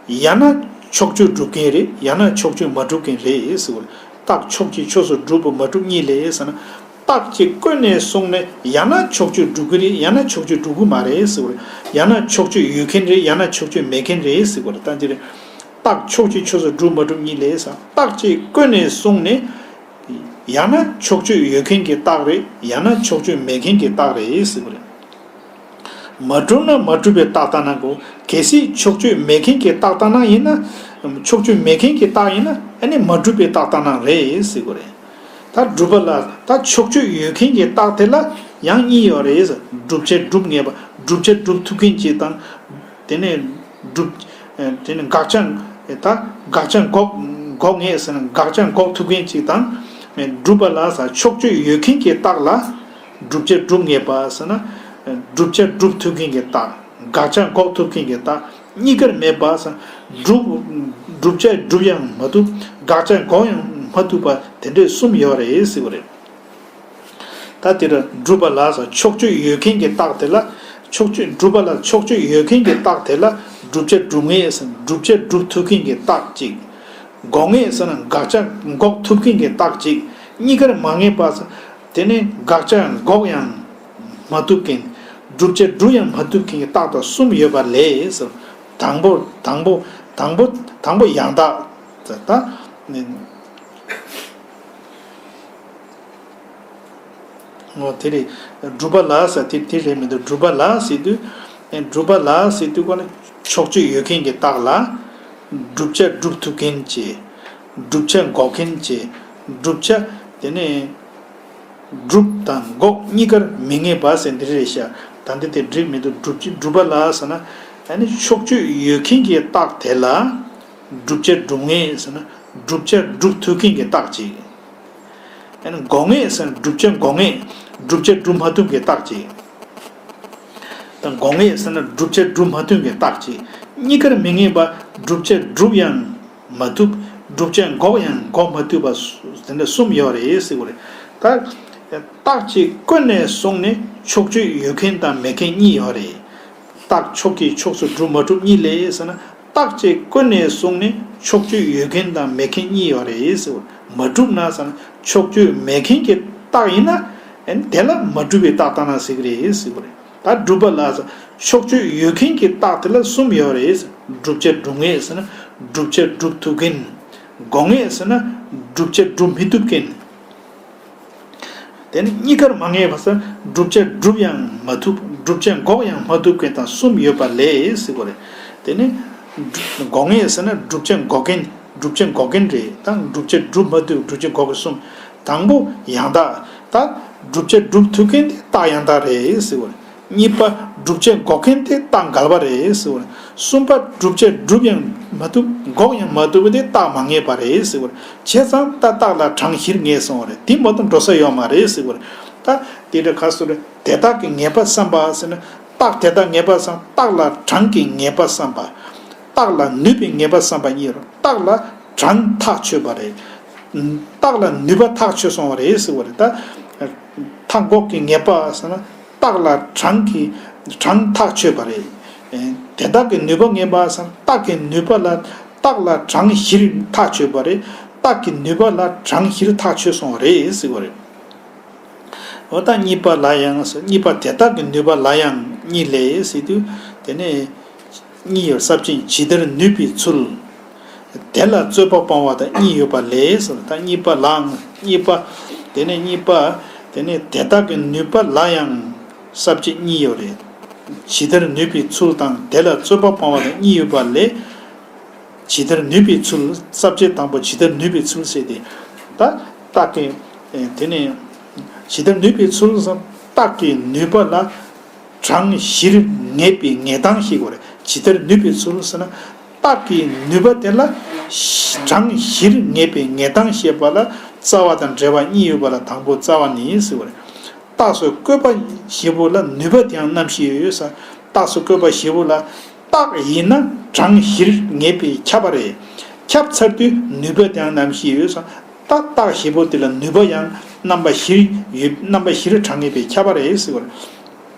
ཡང་ན་ཕྱོགས་ཆོས་སྒྲུབ་མཁན་རེད། ཡང་ན་ཕྱོགས་ཆོས་མ་གྲུབ་མཁན་རེད་ཟེར་བ་རེད། རྟགས་ཕྱོགས་ཀྱི་ཆོས་སུ་གྲུབ་པ་མ་གྲུབ་གཉིས་ལས་ཟེར་ན། རྟགས་གཅིག་བཀོད་ནས་བཟུང་ནས་ཡང་ན་ཕྱོགས་ཆོས་སྒྲུབ་ཀྱི་རེད། ཡང་ན་ཕྱོགས་ཆོས་སྒྲུབ་ཀྱི་མ་རེད་ཟེར་བ་རེད། ཡང་ན་ཕྱོགས་ཆོས་ཡོད་མཁན་རེད། ཡང་ན་ཕྱོགས་ཆོས་མེད་མཁན་རེད་ཟེར་བ་རེད། ད་འདི་རེད། རྟགས་ཕྱོགས་ཀྱི་ཆོས་སུ་གྲུབ་མ་གྲུབ་གཉིས་ལས་ཟེར། རྟགས་གཅིག་བཀོད་ནས་བཟུང་ནས། ཡང་ན་ཕྱོགས་ཆོས་ཡོད་མཁན་གྱི་རྟགས་རེད། ཡང་ན་ཕྱོགས་ཆོས་མེད་མཁན་གྱི་རྟགས་རེད་ཟེར་བ་རེད། མ་གྲུབ་ན་མ་གྲུབ་པའི་རྟགས་ལྟར་སྣང་དགོས། གལ་སྲིད་ཕྱོགས་ཆོས་མེད་མཁན་གྱི་རྟགས་ལྟར་སྣང་ཡིན་ན། ཕྱོགས་ཆོས་མེད་མཁན་གྱི་རྟགས་ཡིན་ན་ཨ་ནི་མ་གྲུབ་པའི་རྟགས་ལྟར་སྣང་རེད་ཟེར་དགོས་རེད། ད་སྒྲུབ་པ་ལ་ད་ཕྱོགས་ཆོས་ཡོད་མཁན་གྱི་རྟགས་དེ་ལ་ཡང་གཉིས་ཡོད་རེད། བསྒྲུབ་བྱ་སྒྲུབ་ངེས་པ། བསྒྲུབ་བྱ་སྒྲུབ་ཐུབ་མཁན་གཅིག་དང་། དེ་ནས་སྒྲུབ། དེ་ནས་དགག་བྱ། ད་དགག་བྱ་འགོག་འགོག་ངེས་ཟེར་ན་དགག་བྱ་འགོག་ཐུབ་མཁན་གཅིག་དང་། སྒྲུབ་པ་ལ་ཟེར་ཕྱོགས་ཆོས་ཡོད་མཁན་གྱི་རྟགས་ལ། བསྒྲུབ་བྱ་སྒྲུབ་ངེས་པ་ཟེར་ན། བསྒྲུབ་བྱ་སྒྲུབ་ཐུབ་མཁན་གྱི་རྟགས། དགག་བྱ་འགོག་ཐུབ་མཁན་གྱི་རྟགས། གཉིས་ཀར་མེད་པ་ཟེར། སྒྲུབ། བསྒྲུབ་བྱ་སྒྲུབ་ཡང་མ་ཐུབ། དགག་བྱ་འགོག་ཡང་མ་ཐུབ་པ་དེ་འདྲས་གསུམ་ཡོད་རེད་ཟེར་བ་རེད། ད་དེར་སྒྲུབ་པ་ལ་ཟེར་ཕྱོགས་ཆོས་ཡོད་མཁན་གྱི་རྟགས་དེ་ལ། ཕྱོགས་ཆོས་སྒྲུབ་པ་ལ་ཕྱོགས་ཆོས་ཡོད་མཁན་གྱི་རྟགས་དེ་ལ་བསྒྲུབ་བྱ་སྒྲུབ་ངེས་ཟེར་བསྒྲུབ་བྱ་སྒྲུབ་ཐུབ་མཁན་གྱི་རྟགས་གཅིག་འགོག་ངེས་ཟེར་ན་དགག་བྱ་འགོག་ཐུབ་མཁན་གྱི་རྟགས་གཅིག་གཉིས་ཀར་མ་ངེས་པ་ཟེར། དེ་ནས་དགག་བྱ་འགོག་ཡང་མ་ཐུབ་མཁན། བསྒྲུབ་བྱ་སྒྲུབ་ཡང་མ་ཐུབ་མཁན་གྱི་རྟགས་དང་གསུམ་ཡོད་པ་ལས་ཟེར། དང་པོ་དང་པོ་དང་པོ་དང་པོ་ཡང་དག་ཟེར་ད། ཨོ་དེ་རེད། སྒྲུབ་པ་ལ་ཟེར་དེ་དེ་རེད་མི་འདུག་སྒྲུབ་པ་ལ་ཟེར་དུས། སྒྲུབ་པ་ལ་ཟེར་དུས་ཀོ་ནི་ཕྱོགས་ཆོས་ཡོད་མཁན་གྱི་རྟགས་ལ། བསྒྲུབ་བྱ་སྒྲུབ་ཐུབ་མཁན་གྱི། བསྒྲུབ་བྱ་འགོག་མཁན་གྱི། བསྒྲུབ་བྱ་དེ་ནས། སྒྲུབ་དང་འགོག་གཉིས་ཀར་མི་ངེས་པ་ཟེར་འདི་རེད་ཤག་ད་འདི་དེ་འགྲིག་མི་འདུག་སྒྲུབ་ཀྱི་སྒྲུབ་པ་ལ་ཟེར་ན། ཨ་ནི་ཕྱོགས་ཆོས་ཡོད་མཁན་གྱི་རྟགས་དེ་ལ། བསྒྲུབ་བྱ་སྒྲུབ་ངེས་ཟེར་ན། བསྒྲུབ་བྱ་སྒྲུབ་ཐུབ་མཁན་གྱི་རྟགས་གཅིག་ཨ་ནི་འགོག་ངེས་ཟེར་ན་བསྒྲུབ་བྱ་འགོག་ངེས། བསྒྲུབ་བྱ་སྒྲུབ་མ་ཐུབ་མཁན་གྱི་རྟགས་གཅིག་དང་འགོག་ངེས་ཟེར་ན་བསྒྲུབ་བྱ་སྒྲུབ་མ་ཐུབ་མཁན་གྱི་རྟགས་གཅིག་གཉིས་ཀར་མི་ངེས་པ་བསྒྲུབ་བྱ་སྒྲུབ་ཡང་མ་ཐུབ། བསྒྲུབ་བྱ་འགོག་ཡང་འགོག་མ་ཐུབ་པ་སུ་དེ་འདྲ་གསུམ་ཡོད་རེད་ཟེར་བ་རེད། ད་རྟགས་གཅིག་བཀོད་ནས་བཟུང་ནས་ཕྱོགས་ཆོས་ཡོད་མཁན་དང་མེད་མཁན་གཉིས་ཡོད་རེད། རྟགས་ཕྱོགས་ཀྱི་ཕྱོགས་སུ་གྲུབ་མ་གྲུབ་གཉིས་ལས་ཟེར་ན། རྟགས་གཅིག་བཀོད་ནས་བཟུང་ནས་ཕྱོགས་ཆོས་ཡོད་མཁན་དང་མེད་མཁན་གཉིས་ཡོད་རེད་ཟེར་བ་རེད། མ་གྲུབ་ན་ཟེར་ན་ཕྱོགས་ཆོས་མེད་མཁན་གྱི་རྟགས་ཡིན་ན། ཨ་ནི་དེ་ལ་མ་གྲུབ་པའི་རྟགས་ལྟར་སྣང་ཟེར་གྱི་རེད་ཟེར་བ་རེད། ད་སྒྲུབ་པ་ལ་ཕྱོགས་ཆོས་ཡོད་མཁན་གྱི་རྟགས་དེ་ལ་གསུམ་ཡོད་རེད། བསྒྲུབ་བྱ་སྒྲུབ་ངེས་ཟེར་ན་བསྒྲུབ་བྱ་སྒྲུབ་ཐུབ་མཁན། འགོག་ངེས་ཟེར་ན་བསྒྲུབ་བྱ་སྒྲུབ་མི་ཐུབ་མཁན། དེ་ནི་གཉིས་ཀར་མ་ངེས་པ་ཟེར་བསྒྲུབ་བྱ་སྒྲུབ་ཡང་མ་ཐུབ། བསྒྲུབ་བྱ་འགོག་ཡང་མ་ཐུབ་མཁན་དང་གསུམ་ཡོད་པ་ལས་ཟེར་བ་རེད། དེ་ནི་འགོག་ངེས་ཟེར་ན་བསྒྲུབ་བྱ་འགོག་མཁན། བསྒྲུབ་བྱ་འགོག་མཁན་རེད། ད་བསྒྲུབ་བྱ་སྒྲུབ་མ་ཐུབ། བསྒྲུབ་བྱ་འགོག་མཁན་གསུམ། དང་པོ་ཡང་དག་ད་བསྒྲུབ་བྱ་སྒྲུབ་ཐུབ་མཁན་དེ་རྟགས་ཡང་དག་རེད་ཟེར་བ་རེད། གཉིས་པ་བསྒྲུབ་བྱ་འགོག་མཁན་དེ་རྟགས་འགལ་བ་རེད་ཟེར་བ་རེད། གསུམ་པ་བསྒྲུབ་བྱ་སྒྲུབ་ཡང་མ་ཐུབ། འགོག་ཡང་མ་ཐུབ་པ་དེ་རྟགས་མ་ངེས་པ་རེད་ཟེར་བ་རེད། བྱས་ཙང་ད་རྟགས་ལ་གྲངས་གཞིར་ངེས་སོང་བ་རེད། དེ་མ་གཏོགས་འགྲོ་ས་ཡོད་མ་རེད་ཟེར་བ་རེད། ད་དེ་འདྲ་ག་སོ་རེ་དེ་དག་གི་ངེས་པ་བསམ་པ་ཟེར་ན། རྟགས་དེ་དག་ངེས་པ་བསམ། རྟགས་ལ་གྲངས་ཀྱི་ངེས་པ་བསམ་པ། རྟགས་ལ་ནུས་པའི་ངེས་པ་བསམ་པ་གཉིས་རོ། རྟགས་ལ་གྲངས་ཐག་ཆོད་པ་རེད། རྟགས་ལ་ནུས་པ་ཐག་ཆོད་སོང་བ་རེད་ཟེར་བ་རེད། ད་མཐའ་འགོག་གི་ངེས་པ་ཟེར་ན། རྟགས་ལ་གྲངས་ཀྱི་གྲངས་ཐག་ཆོད་པ་རེད། དེ་དག་གི་ནུས་པ་ངེས་པ་ཟེར་ན། རྟགས་ཀྱི་ནུས་པ་ལ་རྟགས་ལ་གྲངས་བཞིར་ཐག་ཆོད་པ་རེད། རྟགས་ཀྱི་ནུས་པ་ལ་གྲངས་བཞིར་ཐག་ཆོད་སོང་བ་རེད་ཟེར་བ་རེད། འོ་ད་གཉིས་པ་ལ་ཡང་ཟེར། གཉིས་པ་དེ་དག་གི་ནུས་པ་ལ་ཡང་གཉིས་ལས་ཟེར་དུས། དེ་ནས་གཉིས་ཡོད། ས་བཅད་ཇི་ལྟར་ནུས་པའི་ཚུལ། དེ་ལ་རྩོད་པ་སྤང་བ་དང་གཉིས་ཡོད་པ་ལས་ཟེར། ད་གཉིས་པ་ལའང་། གཉིས་པ། དེ་ནས་གཉིས་པ། དེ་ནས་དེ་དག་གི་ནུས་པ་ལ་ཡང་ས་བཅད་གཉིས་ཡོད་རེད། ཇི་ལྟར་ནུས་པའི་ཚུལ་དང་། དེ་ལ་རྩོད་པ་སྤང་བ་དང་གཉིས་ཡོད་པ་ལས། ཇི་ལྟར་ནུས་པའི་ཚུལ། ས་བཅད་དང་པོ་ཇི་ལྟར་ནུས་པའི་ཚུལ་ཟེར་ཏེ། ད་རྟགས་ཀྱི། དེ་ནས་ཇི་ལྟར་ནུས་པའི་ཚུལ་ཟེར། རྟགས་ཀྱི་ནུས་པ་ལ་གྲངས་བཞིར་ངེས་པའི་ངེས་སྟངས་ཤེས་དགོས་རེད། ཇི་ལྟར་ནུས་པའི་ཚུལ་ཟེར་ན། རྟགས་ཀྱི་ནུས་པ་དེ་ལ་གྲངས་བཞིར་ངེས་པའི་ངེས་སྟངས་ཤེས་པ་ལ་རྩ་བ་དང་འབྲེལ་བ་གཉིས་ཡོད་པ་ལ་དང་པོ་རྩ་བ་ནི་ཟེར་བ་རེད། རྟགས་སུ་བཀོད་པ་བཞི་པོ་ལ་ནུས་པ་དེའང་རྣམ་ཤེས་ཡོད་ས། རྟགས་སུ་བཀོད་པ་བཞི་པོ་ལ། རྟགས་ཡིན་ན་གྲངས་བཞིར་ངེས་པས་ཁྱབ་པ་རེད། ཁྱབ་ཚར་དུས་ནུས་པ་དེའང་རྣམ་ཤེས་ཡོད་ས། ད་རྟགས་བཞི་པོ་དེ་ལ་ནུས་པ་ཡང་རྣམ་པ་བཞིར་ཡོད། རྣམ་པ་བཞིར་གྲངས་ངེས་པས་ཁྱབ་པ་རེད་ཟེར་བ་རེད།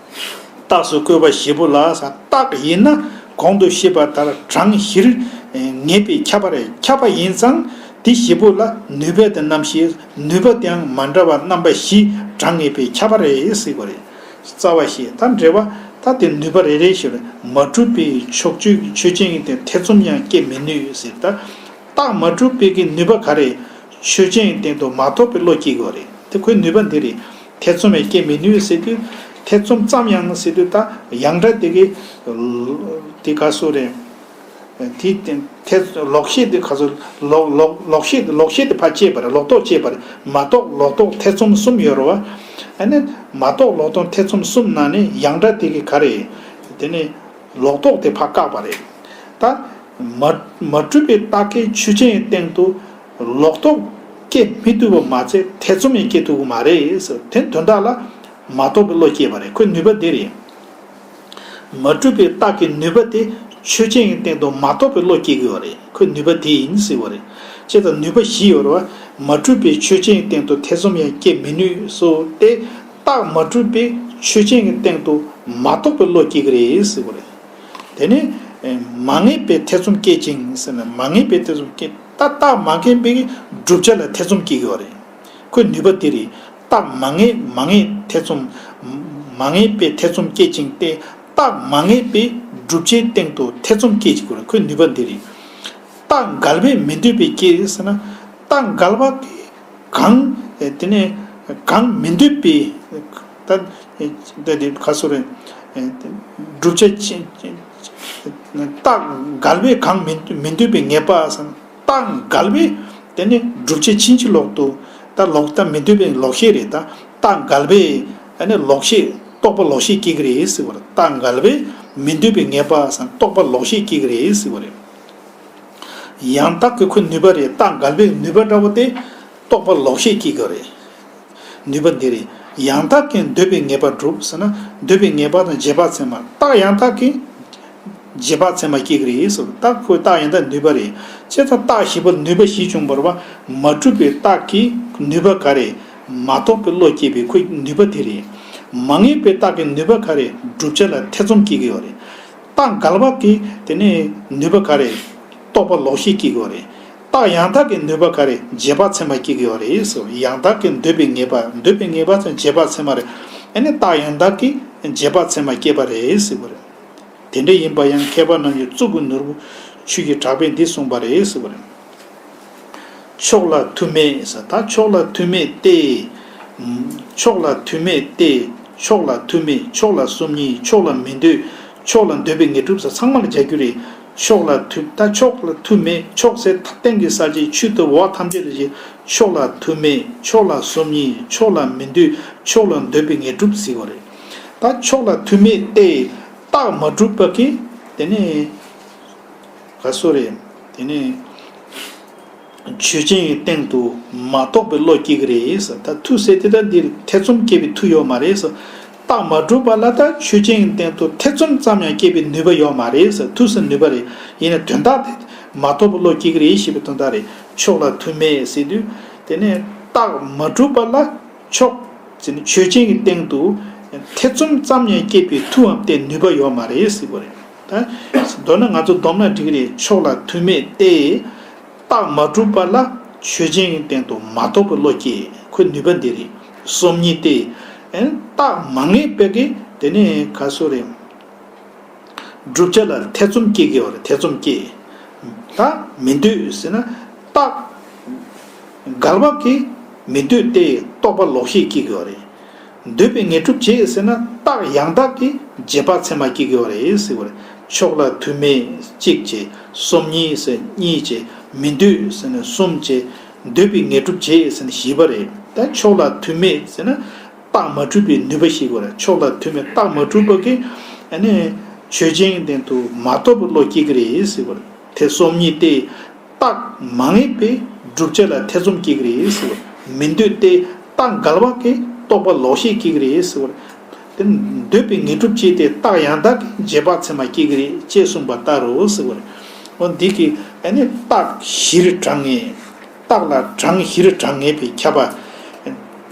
རྟགས་སུ་བཀོད་པ་བཞི་པོ་ལ་ས། རྟགས་ཡིན་ན་གོང་དུ་བཤད་པ་ལྟར་གྲངས་བཞིར་ངེས་པས་ཁྱབ་པ་རེད། ཁྱབ་པ་ཡིན་ཙང་དེ་བཞི་པོ་ལ་ནུས་པ་དེ་རྣམ་ཤེས། ནུས་པ་དེའང་མ་འདྲ་བ་རྣམ་པ་བཞི་གྲངས་ངེས་པས་ཁྱབ་པ་རེད་ཟེར་བ་རེད། རྩ་བ་ཤེས། ད་འགྲེལ་པ། ད་དེ་ནུས་པ་རེ་རེ་ཞིག་རེད། མ་གྲུབ་པའི་ཕྱོགས་ཆོས་ཆོས་ཅན་གྱི་སྟེང་ཐེ་ཚོམ་ཡང་སྐྱེ་མི་ནུས་ཟེར། ད་རྟགས་མ་གྲུབ་པའི་གི་ནུས་པ་ག་རེ། ཆོས་ཅན་གྱི་སྟེང་དུ་མ་རྟོགས་པའི་བློ་སྐྱེ་དགོས་རེད། དེ་ཁོའི་ནུས་པ་འདི་རེད། ཐེ་ཚོམ་ཡང་སྐྱེ་མི་ནུས་ཟེར་དུས། ཐེ་ཚོམ་ཙམ་ཡང་ཟེར་དུས། ད་ཡང་སྒྲ་དེ་གི་དེ་ག་སོ་རེད། དེ་དེ་ལོག་ཤེས་དེ་ག་ཚོད། ལོག་ལོག་ལོག་ཤེས་ལོག་ཤེས་དེ་ཕར་བཅད་པ་རེད། ལོག་རྟོག་བཅད་པ་རེད། མ་རྟོགས་ལོག་རྟོག་ཐེ་ཚོམ་གསུམ་ཡོད་རེད་བ། ཨ་ནི་མ་རྟོགས་ལོག་རྟོག་ཐེ་ཚོམ་གསུམ་ནང་ནས་ཡང་སྒྲ་དེ་གི་ག་རེ། དེ་ནི་ལོག་རྟོག་དེ་ཕར་བཀག་པ་རེད། ད་མ་མ་གྲུབ་པའི་རྟགས་ཀྱིས་ཆོས་ཅན་གྱི་སྟེང་དུ་ལོག་རྟོག་སྐྱེ་མི་ཐུབ་པ་མ་ཚད་ཐེ་ཚོམ་ཡང་སྐྱེ་ཐུབ་ཀྱི་མ་རེད་ཟེར། དེ་དོན་དག་ལ་མ་རྟོགས་པའི་བློ་སྐྱེས་པ་རེད། ཁོའི་ནུས་པ་དེ་རེད། མ་གྲུབ་པའི་རྟགས་ཀྱི་ནུས་པ་དེ་ཆོས་ཅན་གྱི་སྟེང་དུ་མ་རྟོགས་པའི་བློ་སྐྱེ་གི་ཡོད་རེད། ཁོའི་ནུས་པ་དེ་ཡིན་ཟེར་བ་རེད། བྱས་ཙང་ནུས་པ་བཞི་ཡོད་རེད་བ། མ་གྲུབ་པའི་ཆོས་ཅན་གྱི་སྟེང་དུ་ཐེ་ཚོམ་ཡང་སྐྱེ་མི་ནུས་སོ། དེ་རྟགས་མ་གྲུབ་པའི་ཆོས་ཅན་གྱི་སྟེང་དུ་མ་རྟོགས་པའི་བློ་སྐྱེ་གི་རེད་ཟེར་བ་རེད། དེ་ནས་མ་ངེས་པའི་ཐེ་ཚོམ་སྐྱེད་ཅིང་ཟེར་ན། མ་ངེས་པའི་ཐེ་ཚོམ་སྐྱེ། ད་རྟགས་མ་ངེས་པའི་བསྒྲུབ་བྱ་ལ་ཐེ་ཚོམ་སྐྱེ་གི་ཡོད་རེད། ཁོའི་ནུས་པ་དེ་རེད། རྟགས་མ་ངེས། མ་ངེས་ཐེ་ཚོམ། མ་ངེས་པའི་ཐེ་ཚོམ་སྐྱེད་ཅིང་སྟེ། རྟགས་མ་ངེས་པའི་བསྒྲུབ་བྱའི་སྟེང་དུ་ཐེ་ཚོམ་སྐྱེད་ཅིག་དགོས་རེད། ཁོའི་ནུས་པ་འདི་རེད། རྟགས་འགལ་བས་མི་འདོད་པའི་སྐྱེ་ཟེར་ན། རྟགས་འགལ་བ་གང་། དེ་ནས་གང་མི་འདོད་པའི། ད་ད་དེ་ག་སོ་རེད། བསྒྲུབ་བྱ་ཆེ། རྟགས་འགལ་བས་གང་མི་མི་འདོད་པའི་ངེས་པ་ཟེར་ན། རྟགས་འགལ་བས་དེ་ནི་བསྒྲུབ་བྱ་ཕྱིན་ཅི་ལོག་ཏུ། ད་ལོག་ལྟ་མི་འདོད་པའི་ལོག་ཤེས་རེད། ད་རྟགས་འགལ་བས་ཨ་ནི་ལོག་ཤེས། རྟོག་པ་ལོག་ཤེས་སྐྱེ་གི་རེད་ཟེར་བ་རེད། རྟགས་འགལ་བས་མི་འདོད་པའི་ངེས་པ་སང་རྟོག་པ་ལོག་ཤེས་སྐྱེ་གི་རེད་ཟེར་བ་རེད། ཡང་དག་གི་ཁོ་ནུས་པ་རེད། རྟགས་འགལ་བའི་ནུས་པ་འདྲ་བོ་དེ་རྟོག་པ་ལོག་ཤེས་སྐྱེ་གི་རེད། ནུས་པ་འདི་རེད། ཡང་དག་གིས་འདོད་པའི་ངེས་པ་སྒྲུབ་ཟེར་ན། འདོད་པའི་ངེས་པ་དང་རྗེས་དཔག་ཚད་མ། རྟགས་ཡང་དག་གིས་རྗེས་དཔག་ཚད་མ་སྐྱེ་གི་རེད་ཟེར། རྟགས་ཁོའི་རྟགས་ཡང་དག་ནུས་པ་རེད། བྱས་ཙང་རྟགས་བཞི་པོ་ནུས་པ་བཞི་བྱུང་བ་རེད་བ། མ་གྲུབ་པའི་རྟགས་ཀྱི་ནུས་པ་ག་རེ། མ་རྟོགས་པའི་བློ་སྐྱེད་པའི་ཁོའི་ནུས་པ་དེ་རེད། མ་ངེས་པའི་རྟགས་ཀྱི་ནུས་པ་ག་རེ། བསྒྲུབ་བྱ་ལ་ཐེ་ཚོམ་སྐྱེ་གི་ཡོད་རེད། རྟགས་འགལ་བ་གི་དེ་ནི་ནུས་པ་ག་རེ། རྟོག་པ་ལོག་ཤེས་སྐྱེ་གི་ཡོད་རེད། རྟགས་ཡང་དག་གི་ནུས་པ་ག་རེ། རྗེས་དཔག་ཚད་མ་སྐྱེ་གི་ཡོད་རེད་ཟེར། ཡང་དག་གིས་འདོད་པའི་ངེས་པ། འདོད་པའི་ངེས་པ་ཚང་རྗེས་དཔག་ཚད་མ་རེད། ཨ་ནི་རྟགས་ཡང་དག་གིས་རྗེས་དཔག་ཚད་མ་སྐྱེས་པ་རེད་ཟེར་བ་རེད། དེ་འདྲ་ཡིན་པ་ཡང་མཁས་པ་རྣམས་ཀྱིས་གཙུག་གི་ནོར་བུ་ཆོས་ཀྱི་གྲགས་པས་འདི་གསུངས་པ་རེད་ཟེར་བ་རེད། ཕྱོགས་ལ་ཐུག་མེད་ཟེར། ད་ཕྱོགས་ལ་ཐུག་མེད་སྟེ། ཕྱོགས་ལ་ཐུག་མེད་སྟེ། ཕྱོགས་ལ་ཐུག་མེད། ཕྱོགས་ལ་སོམ་ཉི། ཕྱོགས་ལ་མི་འདོད། ཕྱོགས་ལ་འདོད་པའི་ངེས་སྒྲུབ་ཟེར་ཚང་མ་ལ་སྦྱར་རྒྱུ་རེད། ཕྱོགས་ལ་ཐུག་ད་ཕྱོགས་ལ་ཐུག་མེད། ཕྱོགས་ཟེར་ད་སྟེང་གི་ས་བཅད་ཆུ་ལྟ་བུ་འོག་ཐམས་ཅད་ལ་བཞག་ཕྱོགས་ལ་ཐུག་མེད། ཕྱོགས་ལ་སོམ་ཉི། ཕྱོགས་ལ་མི་འདོད། ཕྱོགས་ལ་འདོད་པའི་ངེས་སྒྲུབ་ཟེར་བ་རེད། ད་ཕྱོགས་ལ་ཐུག་མེད་སྟེ། རྟགས་མ་གྲུབ་པ་གི་དེ་ནས་ག་སོ་རེད། དེ་ནས་ ཆོས་ཅན་གྱི་སྟེང་དུ་མ་རྟོགས་པའི་བློ་སྐྱེ་གི་རེད་ཟེར། ད་མཐུ་ཟེར་དེ་ད་འདིར་ཐེ་ཚོམ་སྐྱེ་བའི་མཐུ་ཡོད་མ་རེད་ཟེར། རྟགས་མ་གྲུབ་པ་ལ་ད་ཆོས་ཅན་གྱི་སྟེང་དུ་ཐེ་ཚོམ་ཙམ་ཡང་སྐྱེ་བའི་ནུས་པ་ཡོད་མ་རེད་ཟེར། མཐུ་ཟེར་ནུས་པ་རེད། ཡིན་ན་དོན་དག་དེ་མ་རྟོགས་པའི་བློ་སྐྱེ་གི་རེད་ཞེས་པའི་དོན་དག་རེད། ཕྱོགས་ལ་མཐུ་མེད་ཟེར་དུས་དེ་ནས་རྟགས་མ་གྲུབ་པ་ལ་ཕྱོགས་ཟེར་ནས་ཆོས་ཅན་གྱི་སྟེང་དུ་ཐེ་ཚོམ་ཙམ་ཡང་སྐྱེ་བའི་མཐུའམ་དེ་ནུས་པ་ཡོད་མ་རེད་ཟེར་བ་རེད། ད་མདོར་ན་ང་ཚོ་བསྡོམས་ན་འགྲིག་གི་རེད། ཕྱོགས་ལ་མཐུ་མེད་དེ། རྟགས་མ་གྲུབ་པ་ལ་ཆོས་ཅན་གྱི་སྟེང་དུ་མ་རྟོགས་པའི་བློ་སྐྱེ། ཁོའི་ནུས་པ་འདི་རེད། སོམ་ཉི་སྟེ། ཨེ་རྟགས་མ་ངེས་པའི་གི་དེ་ནས་ག་སོ་རེད། བསྒྲུབ་བྱ་ལ་ཐེ་ཚོམ་སྐྱེ་གི་ཡོད་རེད། ཐེ་ཚོམ་སྐྱེ། ད་མི་འདོད་ཟེར་ན་རྟགས་འགལ་བ་གི་མི་འདོད་དེ་རྟོག་པ་ལོག་ཤེས་སྐྱེ་གི་ཡོད་རེད། འདོད་པའི་ངེས་སྒྲུབ་བྱེད་ཟེར་ན་རྟགས་ཡང་དག་གི་རྗེས་དཔག་ཚད་མ་སྐྱེ་གི་ཡོད་རེད་ཟེར་བ་རེད། ཕྱོགས་ལ་མཐུ་མེད་གཅིག་བྱས། སོམ་ཉི་ཟེར་གཉིས་བྱས། མི་འདོད་ཟེར་ན་གསུམ་བྱས། འདོད་པའི་ངེས་སྒྲུབ་བྱེད་ཟེར་ན་བཞི་པ་རེད། ད་ཕྱོགས་ལ་མཐུ་མེད་ཟེར་ན་རྟགས་མ་གྲུབ་པའི་ནུས་པ་ཞིག་དགོས་རེད། ཕྱོགས་ལ་མཐུ་མེད་རྟགས་མ་གྲུབ་པ་གི་ཨ་ནི་ཆོས་ཅན་གྱི་སྟེང་དུ་མ་རྟོགས་པའི་བློ་སྐྱེ་གི་རེད་ཟེར་བ་རེད། དེ་སོམ་ཉི་སྟེ། རྟགས་མ་ངེས་པའི་བསྒྲུབ་བྱ་ལ་ཐེ་ཚོམ་སྐྱེ་གི་རེད་ཟེར་བ། མི་འདོད་དེ་རྟགས་འགལ་བ་གི་རྟོག་པ་ལོག་ཤེས་སྐྱེ་གི་རེད་ཟེར་བ། དེ་འདོད་པའི་ངེས་སྒྲུབ་བྱེད་དེ་རྟགས་ཡང་དག་གི་རྗེས་དཔག་ཚད་མ་སྐྱེ་གི་རེད་ཅེས་གསུངས་པ་ལྟར་རོ་ཟེར་བ། འོ་འདི་གི་ཨ་ནི་རྟགས་བཞིར་གྲངས་ངེས། རྟགས་ལ་གྲངས་བཞིར་གྲངས་ངེས་པའི་ཁྱབ་པ།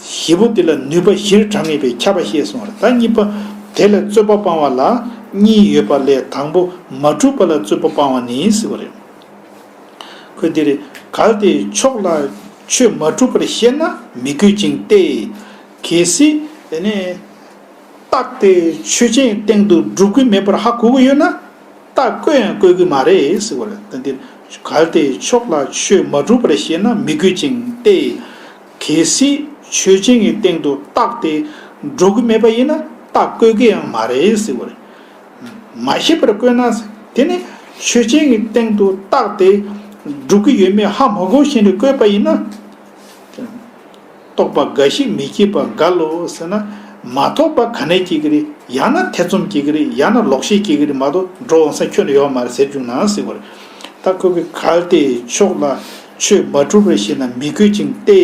བཞི་པོ་དེ་ལ་ནུས་པ་བཞིར་གྲངས་ངེས་པའི་ཁྱབ་པ་ཞེས་གསུངས་པ་རེད། ད་གཉིས་པ། དེ་ལ་རྩོད་པ་སྤང་བ་ལ་གཉིས་ཡོད་པ་ལས་དང་པོ་མ་གྲུབ་པ་ལ་རྩོད་པ་སྤང་བ་ནི་ཟེར་བ་རེད། ཁོས་འདི་རེད། གལ་ཏེ་ཕྱོགས་ལ་ཆོས་མ་གྲུབ་པར་ཤེས་ན་མི་དགོས་ཅིང་སྟེ། གལ་སྲིད་དེ་ནས་རྟགས་དེ་ཆོས་ཅན་སྟེང་དུ་སྒྲུབ་ཀྱི་མེད་པར་ཧ་གོ་གི་ཡོད་ན་རྟགས་བཀོད་ཡང་བཀོད་ཀྱི་མ་རེད་ཟེར་བ་རེད། ད་འདིར་གལ་ཏེ་ཕྱོགས་ལ་ཆོས་མ་གྲུབ་པར་ཤེས་ན་མི་དགོས་ཅིང་སྟེ། གལ་སྲིད་ཆོས་ཅན་གྱི་སྟེང་དུ་རྟགས་དེ་སྒྲུབ་ཀྱི་མེད་པ་ཡིན་ན་རྟགས་བཀོད་ཀྱི་ཡང་མ་རེད་ཟེར་བ་རེད། མ་ཤེས་པར་བཀོད་ན། དེ་ནི་ཆོས་ཅན་གྱི་སྟེང་དུ་རྟགས་དེ་སྒྲུབ་ཀྱི་ཡོད་མེད་ཧ་མ་གོ་བཞིན་དུ་བཀོད་པ་ཡིན་ན། རྟོག་པ་འགའ་ཞིག་མི་སྐྱེད་པ་འགའ་ལོ་ཟེར་ན། མ་རྟོགས་པ་ག་ནས་སྐྱེ་གི་རེད། ཡང་ན་ཐེ་ཚོམ་སྐྱེ་གི་རེད། ཡང་ན་ལོག་ཤེས་སྐྱེ་གི་རེད་མ་གཏོགས་འགྲོ་འོང་ས་ཁྱོན་ནས་ཡོད་མ་རེད་ཟེར་བྱུང་ན་ཟེར་བ་རེད། ད་ཁོ་གི་གལ་ཏེ་ཕྱོགས་ལ་ཆོས་མ་གྲུབ་པར་ཤེས་ན་མི་དགོས་ཅིང་སྟེ།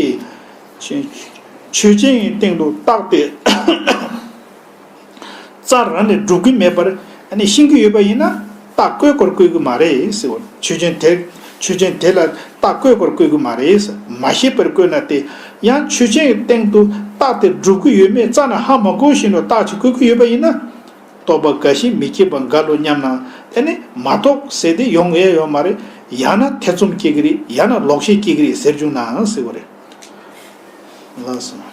ཆོས་ཅན་གྱི་སྟེང་དུ་རྟགས་དེ། རྩ་རང་ནས་སྒྲུབ་ཀྱི་མེད་པར་ཨ་ནི་ཤེས་ཀྱི་ཡོད་པ་ཡིན་ན་རྟགས་བཀོད་དགོས་བཀོད་ཀྱི་མ་རེད་ཟེར་བ། ཆོས་ཅན་དེ་ཆོས་ཅན་དེ་ལ་རྟགས་བཀོད་དགོས་བཀོད་ཀྱི་མ་རེད་ཟེར། མ་ཤེས་པར་བཀོད་ན་སྟེ། ཡང་ཆོས་ཅན་གྱི་སྟེང་དུ་རྟགས་དེ་སྒྲུབ་ཀྱི་ཡོད་མེད་རྩ་ནས་ཧ་མ་གོ་བཞིན་དུ་རྟགས་ཅིག་བཀོད་ཀྱི་ཡོད་པ་ཡིན་ན། རྟོག་པ་འགའ་ཞིག་མི་སྐྱེད་པ་འགའ་ལོ་སྙམ་ན། དེ་ནི་མ་རྟོགས་ཟེར་དེ་ཡོང་ཡས་ཡོད་མ་རེད། ཡང་ན་ཐེ་ཚོམ་སྐྱེ་གི་རེད། ཡང་ན་ལོག་ཤེས་སྐྱེ་གི་རེད་ཟེར་བྱུང་ནའང་ཟེར་བ་རེད། ལགས་སོ།